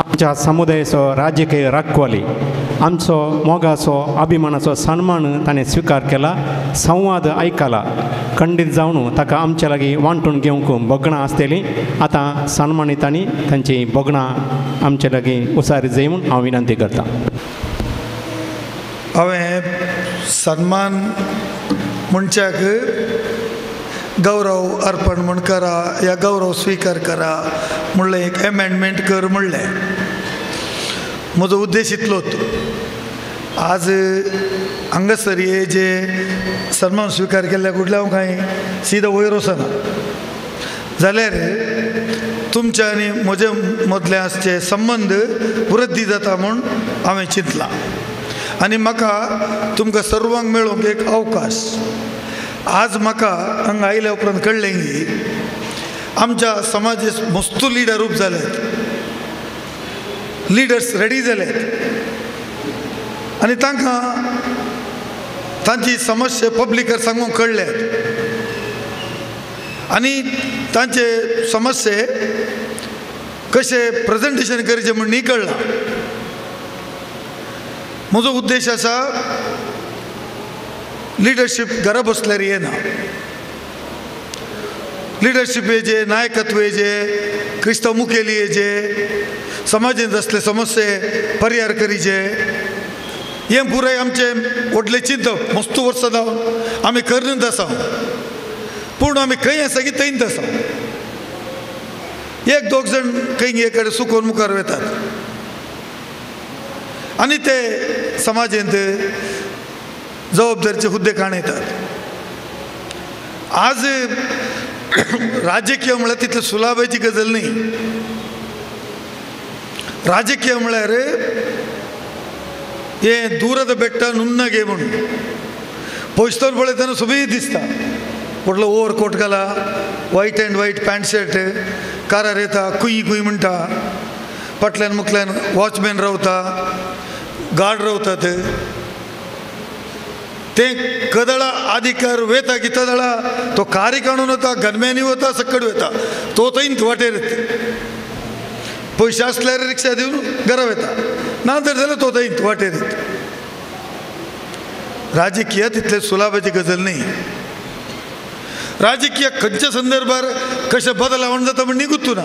Speaker 1: आमच्या समुदायाचो राजकीय राखवाली आमचो मोगाचो अभिमानाचो सन्मान ताणें स्विकार केला, संवाद आयकला। खंडीत जावन ताका आमच्या लागीं वांटून घेवंक भोगणां आसतलीं। आतां सन्मानितांनी तांची भोगणां आमच्या लागीं उसारी जाय म्हूण हांव विनंती करतां।
Speaker 9: हांवें सन्मान मनशाक गौरव अर्पण म्हूण करा या गौरव स्विकार करा म्हणलें, एक एमेंडमेंट कर म्हणलें। म्हजो उद्देश इतलोच, आज हांगासर हे जे सन्मान स्विकार केल्ल्या कुडल्या हांव कांय सीधा वयर वचना जाल्यार तुमच्या आनी म्हजे मदले आसचे संबंद वृद्धी जाता म्हूण हांवें चिंतलां आनी म्हाका तुमकां सर्वांक मेळूंक एक अवकाश। आज म्हाका हांगा आयल्या उपरांत कळ्ळें की आमच्या समाजेत मस्तू लिडर रूप जाल्यात, लिडर्स रेडी जाल्यात आनी तांकां तांची समस्या पब्लिकार सांगूंक कळ्ळ्यात आनी तांचे समस्ये कशें प्रेजेंटेशन करचें म्हूण न्ही कळ्ळां। म्हजो उद्देश आसा लिडरशीप घरा बसल्यार येना, लिडरशीप येजे, नायकत्व येजे, क्रिस्तांव मुखेली येजे, समाजेंत आसले समस्ये परिहार करीचे, हें पुराय आमचें व्हडलें चिंतप मस्तू वर्सां जावन आमी करनच आसा, पूण आमी खंय आसा की थंयच आसा। एक दोग जाण खंय एक कडेन सुकोवन मुखार वतात आनी ते समाजेंत जबाबदारीचे हुद्दे काणयतात। आज राजकीय म्हळ्यार तितले सुलाभाची गजाल न्ही, राजकीय म्हळ्यार हें दूराद बेट्टा नुन्ना गे म्हूण पयसल्यान पळयतना सोबीत दिसता, व्हडलो ओवर कोट घाला, white and white pant shirt, कारार येता कुई कुई म्हणटा, फाटल्यान मुखल्यान वॉचमॅन रावता, गार्ड रावतात, ते कदळा अधिकार वेता की तदळा तो कारी काडून वता, गनमॅनी वता, सक्कड वता, तो थंय वाटेर पयशे आसल्यार रिक्षा दिवन घरा वता, ना तर जाल्यार तो थंय वाटेर। राजकीय तितले सुलाभाची गजाल न्ही, राजकीय खंयच्या संदर्भार कशें बदलावण जाता म्हण न्ही गुत्तू ना।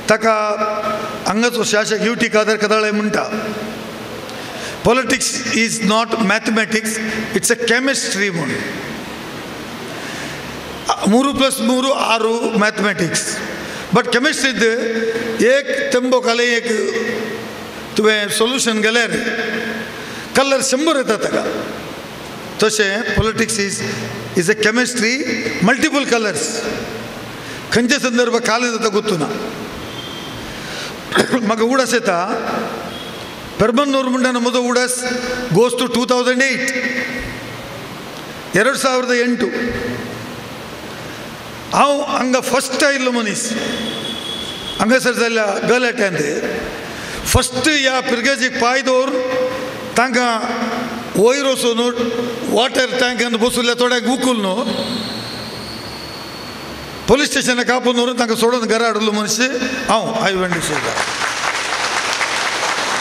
Speaker 9: ताका हांगाचो शासक युटी कादर कदळे म्हणटा, politics is not mathematics, it's a chemistry म्हूण। 3 + 3 6 मॅथमॅटिक्स, बट केमिस्ट्रींत एक तेंबो घाले एक तुवें सोल्युशन गेल्यार कलर 100 येता ताका। तशें politics is a chemistry, multiple colours, खंयच्या संदर्भात काल जाता गुत्तू ना। म्हाका उडास येता पेरमन्नूर म्हणटा म्हजो उडास गोज टू 2008 2008। हांव हांगा फस्ट आयिल्लो मनीस, हांगासर जाल्ल्या गलाट्यांत फस्ट ह्या पिरगेजीक पांय दवरून तांकां वयर वचून वॉटर टँकान बसुल्ल्या थोड्यांक उखल न्हू पोलीस स्टेशनाक आपोवन व्हरून तांकां सोडून घरा हाडलो मनीस हांव आयवन डिसोजा।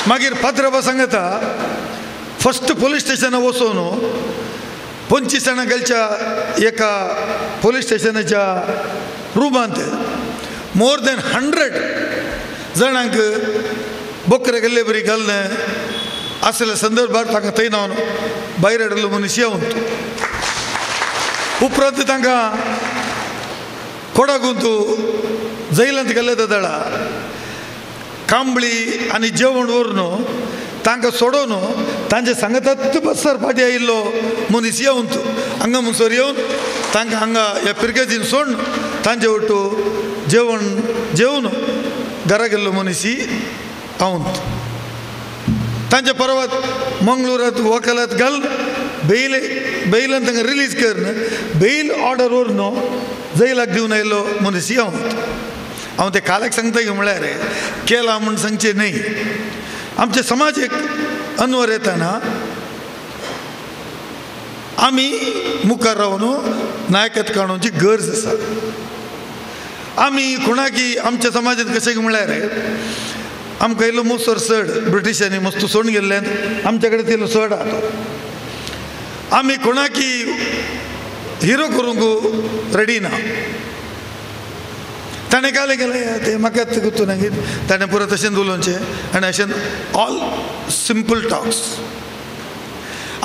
Speaker 9: मागीर पात्राबा सांगता फस्ट पोलीस स्टेशनाक वचून 25 जाणां गेलच्या एका पोलीस स्टेशनाच्या रुमांत मोर दॅन 100 जाणांक बोकरे गेल्ले बरी घालून असल्या संदर्भार तांकां थंय नावन भायर हाडलो मनीस येवन उपरांत तांकां कोडागून जैलांत गेल्ले दळा कांबळी आनी जेवण व्हरून तांकां सोडोवन तांचे सांगतात बसर फाटीं आयिल्लो मनीस येवन हांगा म्हणसर येवन तांकां हांगा ह्या पिरगेजीन सोडून तांचे वटू जेवण जेवन घरा गेल्लो मनीस हांव। तांचे परवात मंगळूरात वकालात घाल बेल बेलान तांकां रिलीज करून बेल ऑर्डर व्हरून जैलाक दिवन आयिल्लो मनीस हांव। हांव ते काल्याक सांगता की म्हळ्यार केलां म्हूण सांगचें न्ही, आमचे समाजीक अनवर येताना आमी मुखार रावन नायकत्व काडूची गरज आसा। आमी कोणाकी आमच्या समाजांत कशें म्हळ्यार आमकां इल्लो मुसर चड ब्रिटिशांनी मस्त सोडून गेल्ल्यान आमच्या कडेन तिलो चड आहा. आमी कोणाकी हिरो करूंक रेडी ना. ताणें कालें केलें तें म्हाका गुत्तू ना ताणें पुरो तशेंच उलोवचें आनी अशें ऑल सिंपल टॉक्स.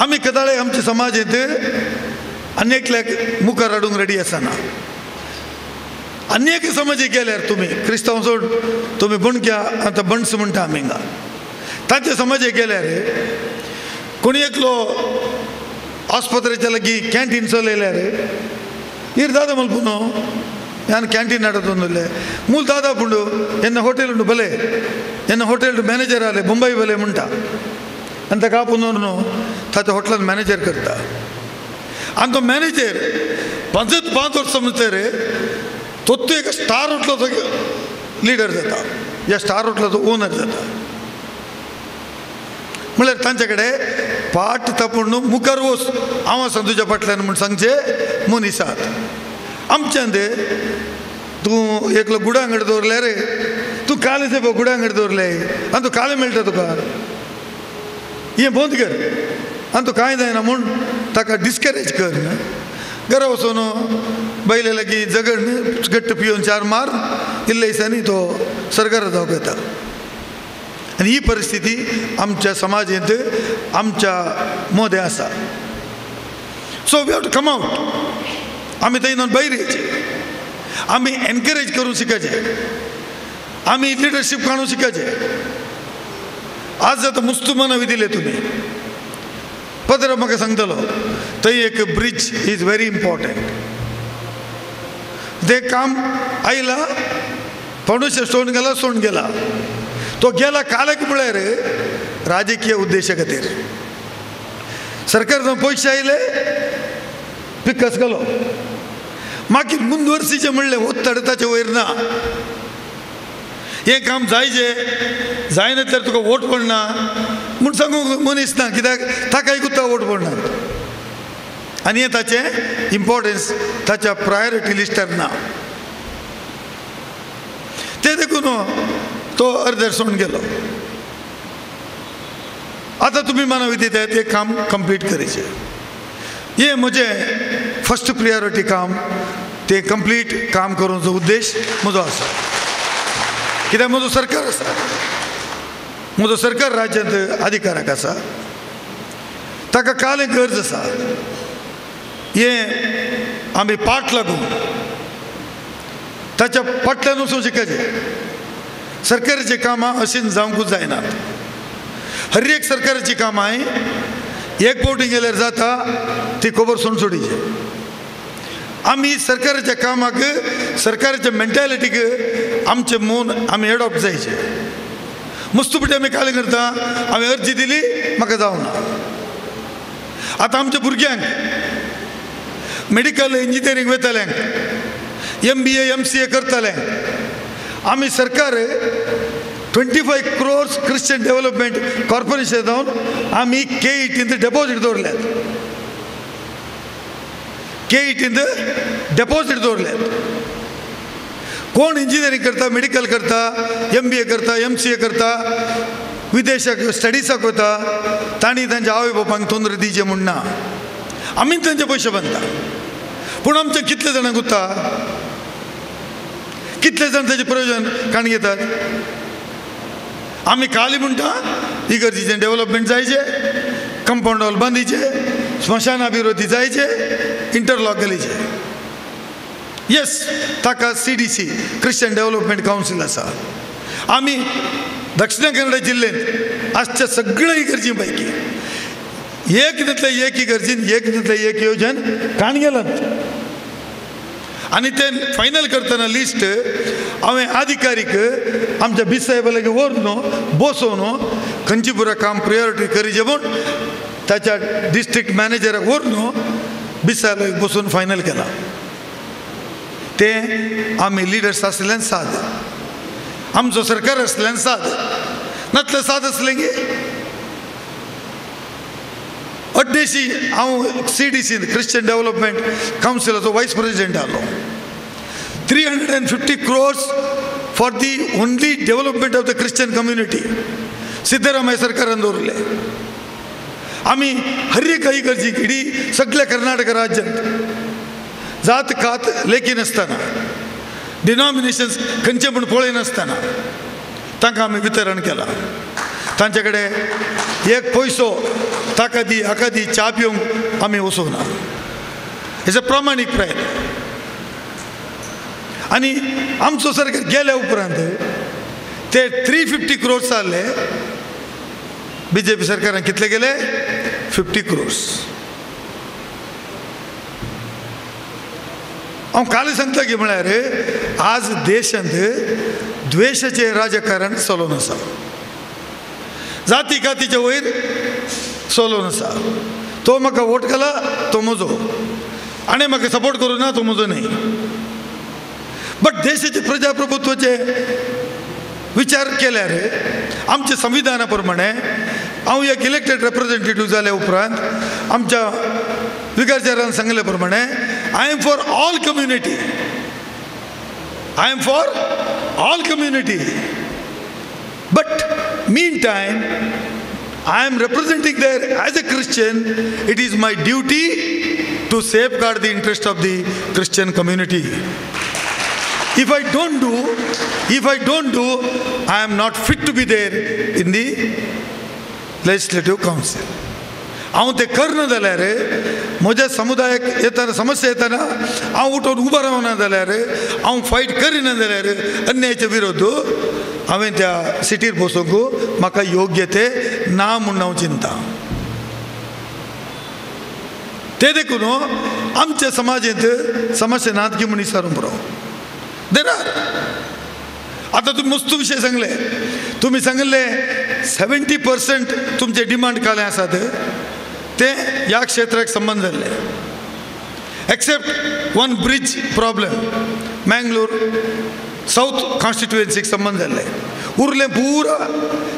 Speaker 9: आमी कदाळे आमच्या समाजेंत आनी एकल्याक मुखार हाडूंक रेडी आसना. आनी एक समाजीक गेल्यार तुमी क्रिस्तांव सोड तुमी बणक्या आतां बणस म्हणटा आमी हिंगा तांच्या समाजेक गेल्यार कोणी एकलो आस्पत्रेच्या लागीं कॅन्टीन चलयल्यार इर दादा मल्पू न्हू यान ಕ್ಯಾಂಟೀನ್ ಆಡೋದೊಂದಿಲ್ಲ ಮೂಲ ದಾದಾ ಪುಂಡು ಎನ್ನ ಹೋಟೆಲ್ ಉಂಡು ಬಲೆ ಎನ್ನ ಹೋಟೆಲ್ ಮ್ಯಾನೇಜರ್ ಆಲೆ ಬೊಂಬೈ ಬಲೆ ಮುಂಟ ಅಂತ ಕಾಪುನೋನು ತಾತ ಹೋಟ್ಲದ ಮ್ಯಾನೇಜರ್ ಕರ್ತ ಅಂತ ಮ್ಯಾನೇಜರ್ ಪಂಚತ್ 5 ವರ್ಷ ಸಮಸ್ತಾರೆ ತೊತ್ತು ಈಗ ಸ್ಟಾರ್ ಹೋಟ್ಲದ ಲೀಡರ್ जाता या स्टार होटलाचो ओनर जाता. म्हळ्यार तांचे कडेन पाट तापून मुखार वच हांव आसा तुज्या फाटल्यान म्हूण सांगचें मनीस आहात. आमच्यान ते तूं एकलो गुडा अंगड दवरले रे तूं कालें पळय गुडा अंगड दवरले आनी तूं कालें मेळटा तुका हें बंद कर आनी तूं कांय जायना म्हूण ताका डिस्करेज कर. घरा वचून बैले लागीं झगड घट्ट पिवन चार मार इल्ले दिसांनी तो सरकारा जावंक येता. आनी ही परिस्थिती आमच्या समाजेंत आमच्या मोदें आसा. So we have to come out. आमी थंय भायर येवचें, आमी एनकरेज करूंक शिकाचें, आमी लिडरशीप काडूंक शिकाचें. आज आतां मुस्तुमानावी दिले तुमी पत्र म्हाका सांगतलो थंय एक ब्रिज is very important. तें काम आयलां फावंडेशन स्टोन गेला सोडून गेला तो गेला कालक म्हळ्यार राजकीय उद्देशा खातीर सरकार पयशे आयले पिकस गेलो. मागीर मुंदवर्सीचें म्हणलें ओत्तड ताचे वयर ना हें काम जायचें जायना तर तुका वोट पडना म्हूण सांगूंक मनीस ना कित्याक ताकाय गुत्ता वोट पडना आनी हें ताचें इम्पोर्टन्स ताच्या प्रायोरिटी लिस्टार ना. तें देखून तो अर्दर सोडून गेलो. आतां तुमी मानवी दितात तें काम कंप्लीट करचें. हें म्हजें फर्स्ट प्रियोरिटी काम तें कंप्लीट काम करूंचो उद्देश म्हजो आसा. कित्याक म्हजो सरकार आसा, म्हजो सरकार राज्यांत अधिकाराक आसा, ताका काल एक गरज आसा. हें आमी पाट लागून ताच्या फाटल्यान वचूंक शिकाचें. सरकाराचीं कामां अशीं जावंकूच जायनात. हर एक सरकाराचीं कामां एक फावटी गेल्यार जाता ती खबर सोडून सोडीची. आमी सरकाराच्या कामाक सरकाराच्या मेंटालिटीक आमचें मन आमी एडॉप्ट जायचें. मस्तुपटी आमी काल करता हांवें अर्जी दिली म्हाका जावना. आतां आमच्या भुरग्यांक मेडिकल इंजिनियरींग वयताल्यांक MBA MCA करताल्यांक आमी सरकार 25 crores Christian development corporation जावन आमी KETन डेपोजीट दवरल्यात. KETन डेपोजीट दवरल्यात. कोण इंजिनियरींग करता, मेडिकल करता, MBA करता, MCA करता, विदेशाक स्टडीसाक वता तांणी तांच्या आवय बापांक तोंदर दिवचें म्हूण ना. आमी तांचे पयशे बांदता पूण आमचे कितले जाणांक उरता, कितले जाण ताचें प्रयोजन काण घेतात. आमी काली म्हणटा इगर्जीचें डेवलपमेंट जायचें, कंपावंड वॉल बांदीचें, स्मशान अभिवृद्धी जायचें, इंटरलॉक घालीचें. येस ताका CDC Christian development council आसा. आमी दक्षिण कन्नड जिल्ल्यांत आसच्या सगळ्या इगर्जी पैकी एक न्हतले एक इगर्जीन एक न्हतले एक योजन काण गेलात. आनी तें फायनल करतना लिस्ट हांवें अधिकारीक आमच्या बी साहेबा लागीं व्हरून बसोवन खंयची पुरो काम प्रियोरिटी करीचें म्हूण ताच्या डिस्ट्रिक्ट मॅनेजराक व्हरून बी साहेबा बसोवन फायनल केलां. तें आमी लिडर्स आसल्यान साद, आमचो सरकार आसल्यान साद, नातलें साद आसलें की अड्डेशी हांव CDC Christian development कावन्सिलाचो vice president जालो. 350 crores for the only development of the Christian community Siddaramaiah सरकारान दवरले. आमी हर एक इगर्जीक इडी सगळ्या कर्नाटक राज्यांत जात कात लेखिनासतना डिनॉमिनेशन्स खंयचे म्हूण पळयनासतना तांकां आमी वितरण केलां. तांचे कडेन एक पयसो ताका दी हाका दी च्या पिवंक आमी वचूंक ना. हेजो प्रामाणीक प्रयत्न. आनी आमचो सरकार गेल्या उपरांत ते 350 क्रोर्स जाल्ले, बी जे पी सरकारान कितले गेले 50 क्रोर्स. हांव काल सांगता की म्हळ्यार आज देशांत द्वेशाचें राजकारण चलोवन आसा, जाती कातीच्या वयर चलोवन आसा. तो म्हाका वोट घाला तो म्हजो, आनी म्हाका सपोर्ट करूं ना तो म्हजो न्हय. बट देशाचे प्रजाप्रभुत्वाचे विचार केल्यार आमच्या संविधाना प्रमाणे हांव एक इलेक्टेड रेप्रेजेंटेटीव जाल्या उपरांत आमच्या विगारचारान सांगले प्रमाणे I am for all community, I am for all community. But mean time I am representing there as a Christian. It is my duty to safeguard the interest of the Christian community. If I don't do, I am not fit to be there in the legislative council. हांव तें करना जाल्यार म्हज्या समुदायाक येतना समस्या येतना हांव उठून उबो रावना जाल्यार, हांव फायट करिना जाल्यार अन्यायाचे विरोध हांवें त्या सिटीर बसूंक म्हाका योग्य तें ना म्हूण हांव चिंता. ते देखून आमच्या समाजेंत समस्या नात की म्हूण विचारूंक पुरो. There are. आतां तुमी मस्त विशय सांगले, तुमी सांगिल्ले 70% तुमचे डिमांड काले आसात ते ह्या क्षेत्राक संबंद जाल्ले, except one bridge problem Mangalore south कॉन्स्टिट्युएन्सीक संबंद जाल्ले, उरलें पुरा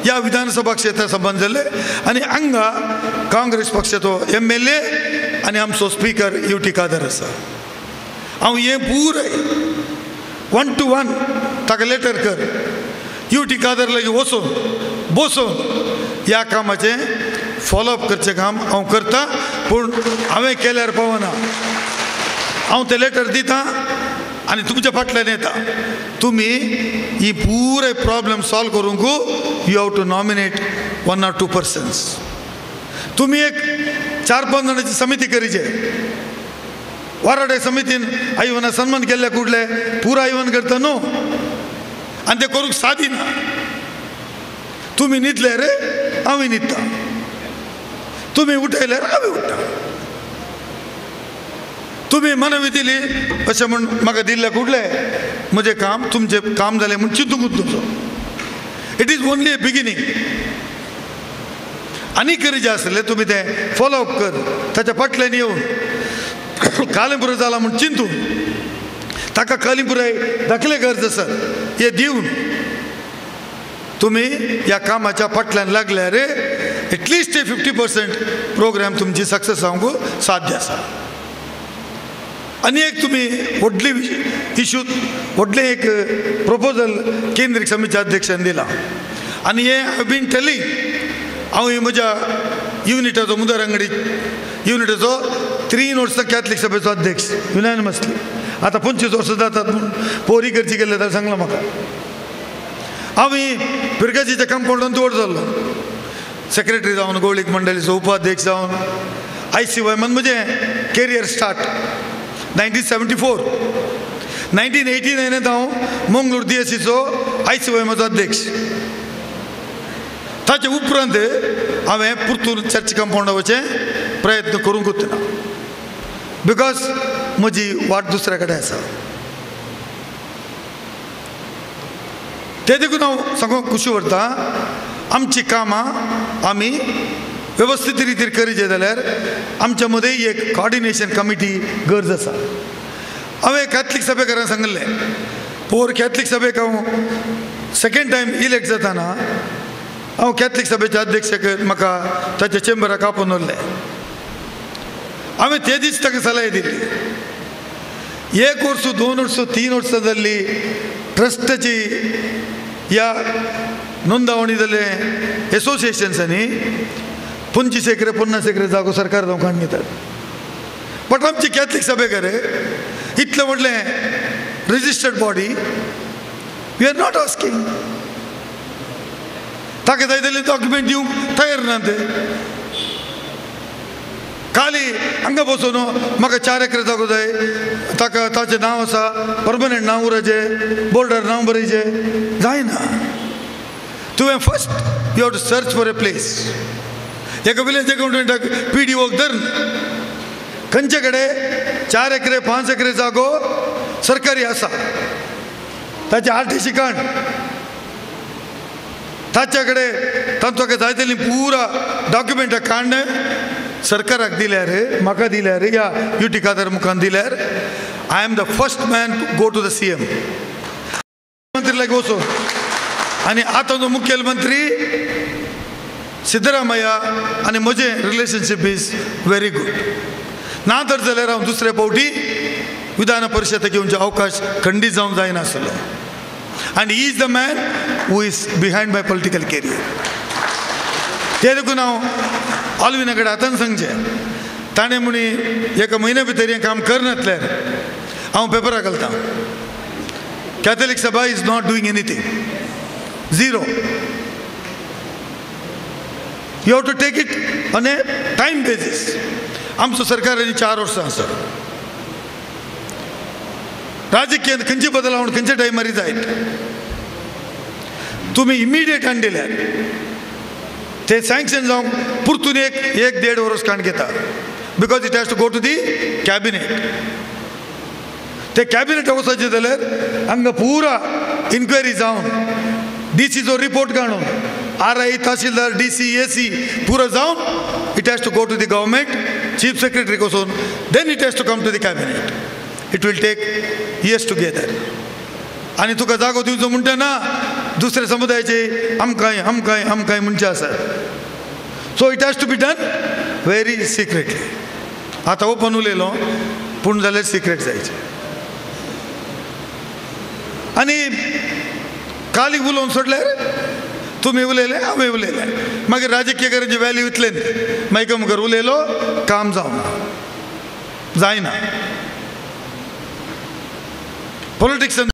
Speaker 9: ह्या विधानसभा क्षेत्रा संबंद जाल्ले. आनी हांगा काँग्रेस पक्षाचो MLA आनी आमचो स्पीकर UT Khader आसा. हांव हें पुराय 1 to 1 ताका लेटर कर, UT Khader लागीं वचून बसून ह्या कामाचें फॉलोअप करचें काम हांव करतां. पूण हांवें केल्यार पावना, हांव तें लेटर दितां आनी तुमच्या फाटल्यान येता. तुमी ही पुराय प्रॉब्लम सॉल्व करूंक you have to nominate 1 or 2 persons. तुमी एक 4-5 जाणांची समिती करीचे. वाराडे समितीन आयवना सन्मान केल्ले कुडले पुरा आयवन करता न्हू, आनी तें करूंक सादी ना. तुमी न्हिदले रे हांवूय न्हिदता, तुमी उठयल्यार हांवूय उठ्ठा. तुमी मनवी दिली अशें म्हूण म्हाका दिल्ले कुडले म्हजें काम तुमचें काम जालें म्हूण चिंतूंकूच न्हू. It is only a beginning. आनी करीचें आसलें तुमी तें फॉलोअप कर, ताच्या फाटल्यान येवन कालिपुराय जाला म्हूण चिंतून ताका कालिपुराय दाखले गरज आसात हे दिवन तुमी ह्या कामाच्या फाटल्यान लागल्यार एटलिस्ट 50% प्रोग्राम तुमची सक्सेस जावंक साध्य आसा. आनी एक तुमी व्हडली इशू व्हडलें एक प्रपोजल केंद्रीय समितीच्या अध्यक्षान दिलां आनी हें I been telling. हांव म्हज्या युनिटाचो मुदरंगडी युनिटाचो 3 वर्सां कॅथलीक सभेचो अध्यक्ष युनॅनिमसली. आतां 25 वर्सां जातात म्हूण पोरी करची गेल्ले जाल्यार सांगलां म्हाका. हांव पिरगाजीच्या कंपाउंडान दवर जाल्लो, सेक्रेटरी जावन, गोवळीक मंडळीचो उपाध्यक्ष जावन, ICY म्हण म्हजें कॅरियर स्टार्ट 1974. 1989 हांव मंगळूर DSCचो ICYमाचो अध्यक्ष. ताचे उपरांत हांवें परतून चर्च कंपाउंडा वचचें प्रयत्न करूंकूच ना, because म्हजी वाट दुसऱ्या कडेन आसा. ते देखून हांव सांगूंक खुशी व्हरता, आमची कामां आमी वेवस्थीत रितीर करीचे जाल्यार आमच्या मदें एक कॉर्डिनेशन कमिटी गरज आसा. हांवें कॅथलीक सभेकारांक सांगिल्लें, पोर कॅथलीक सभेक हांव सेकेंड टायम इलेक्ट जाताना हांव कॅथलीक सभेच्या अध्यक्षक म्हाका ताच्या चेंबराक आपोवन व्हरलें. हांवें ते दीस ताका सलाह दिली, एक वर्स 2 वर्स 3 वर्सां जाल्ली ट्रस्टाची या नोंदवणी जाल्ले एसोसिएशन्सांनी 25 एकरे 50 एकरे जागो सरकार जावं काडून घेतात. बट आमची कॅथलीक सभेकर इतलें व्हडलें registered body, we are not asking. ताका जाय जाल्यार डॉक्युमेंट दिवंक तयार ना ते. खाली हांगा बसून म्हाका 4 एकरे जागो जाय, ताका ताचें नांव आसा, परमनंट नांव उरचें, बोर्डार नांव बरयचें, जायना. तुवें first you have to search for a place. एका विलेज अकाउंटंटाक पी डी ओक धरून खंयचे कडेन 4 एकरे 5 एकरे जागो सरकारी आसा, ताचें आर टी सी काड, ताच्या कडेन तांचो जाय तेली पुरा डॉक्युमेंटां काडून सरकाराक दिल्यार, म्हाका दिल्यार, या यू टी खादर मुखान दिल्यार, I am the first man to go to the C M मंत्री लागीं वचून. आनी आतां जो मुखेलमंत्री सिद्धरामय्या आनी म्हजें रिलेशनशीप is very good. ना तर जाल्यार हांव दुसरे फावटी विधान परिशदेक घेवचे अवकाश खंडीत जावंक जायनासलो. आनी he is the man who is behind my political career. ते देखून हांव ऑलविना कडेन आतां सांगचें, ताणें म्हणी एका म्हयन्या भितर हें काम करनातल्यार हांव पेपराक घालतां, Catholic Sabha is not doing anything, zero. You have to take it on a time basis. आमचो सरकार आनी 4 वर्सां आसा, राजकीय खंयचे बदलावण खंयच्या टायमार जायत, तुमी इमिडिएट हाडून दिल्यार ते सँक्शन जावंक परतून एक 1.5 वर्स काडून घेता, because it has to go to the cabinet. ते कॅबिनेट वचपाचें जाल्यार हांगा पुरा इन्क्वायरी जावन डी सीचो रिपोर्ट काडून R I tahsildar D C A C पुरो जावन it has to go to the government chief secretary वचून, then it has to come to the cabinet. It will take years together. आनी तुका जागो दिवचो म्हणटा ना दुसरे समुदायाचे आमकांय आमकांय आमकांय म्हणचे आसा. So it has to be done very secretly. आतां ओपन उलयलो पूण जाल्यार सिक्रेट जायचें. आनी काली उलोवन सोडल्यार तुमी उलयले हांवें उलयलें, मागीर राजकीय करांची वॅल्यू इतलें न्ही, मायका मुखार उलयलो काम जावना जायना. पॉलिटिक्सान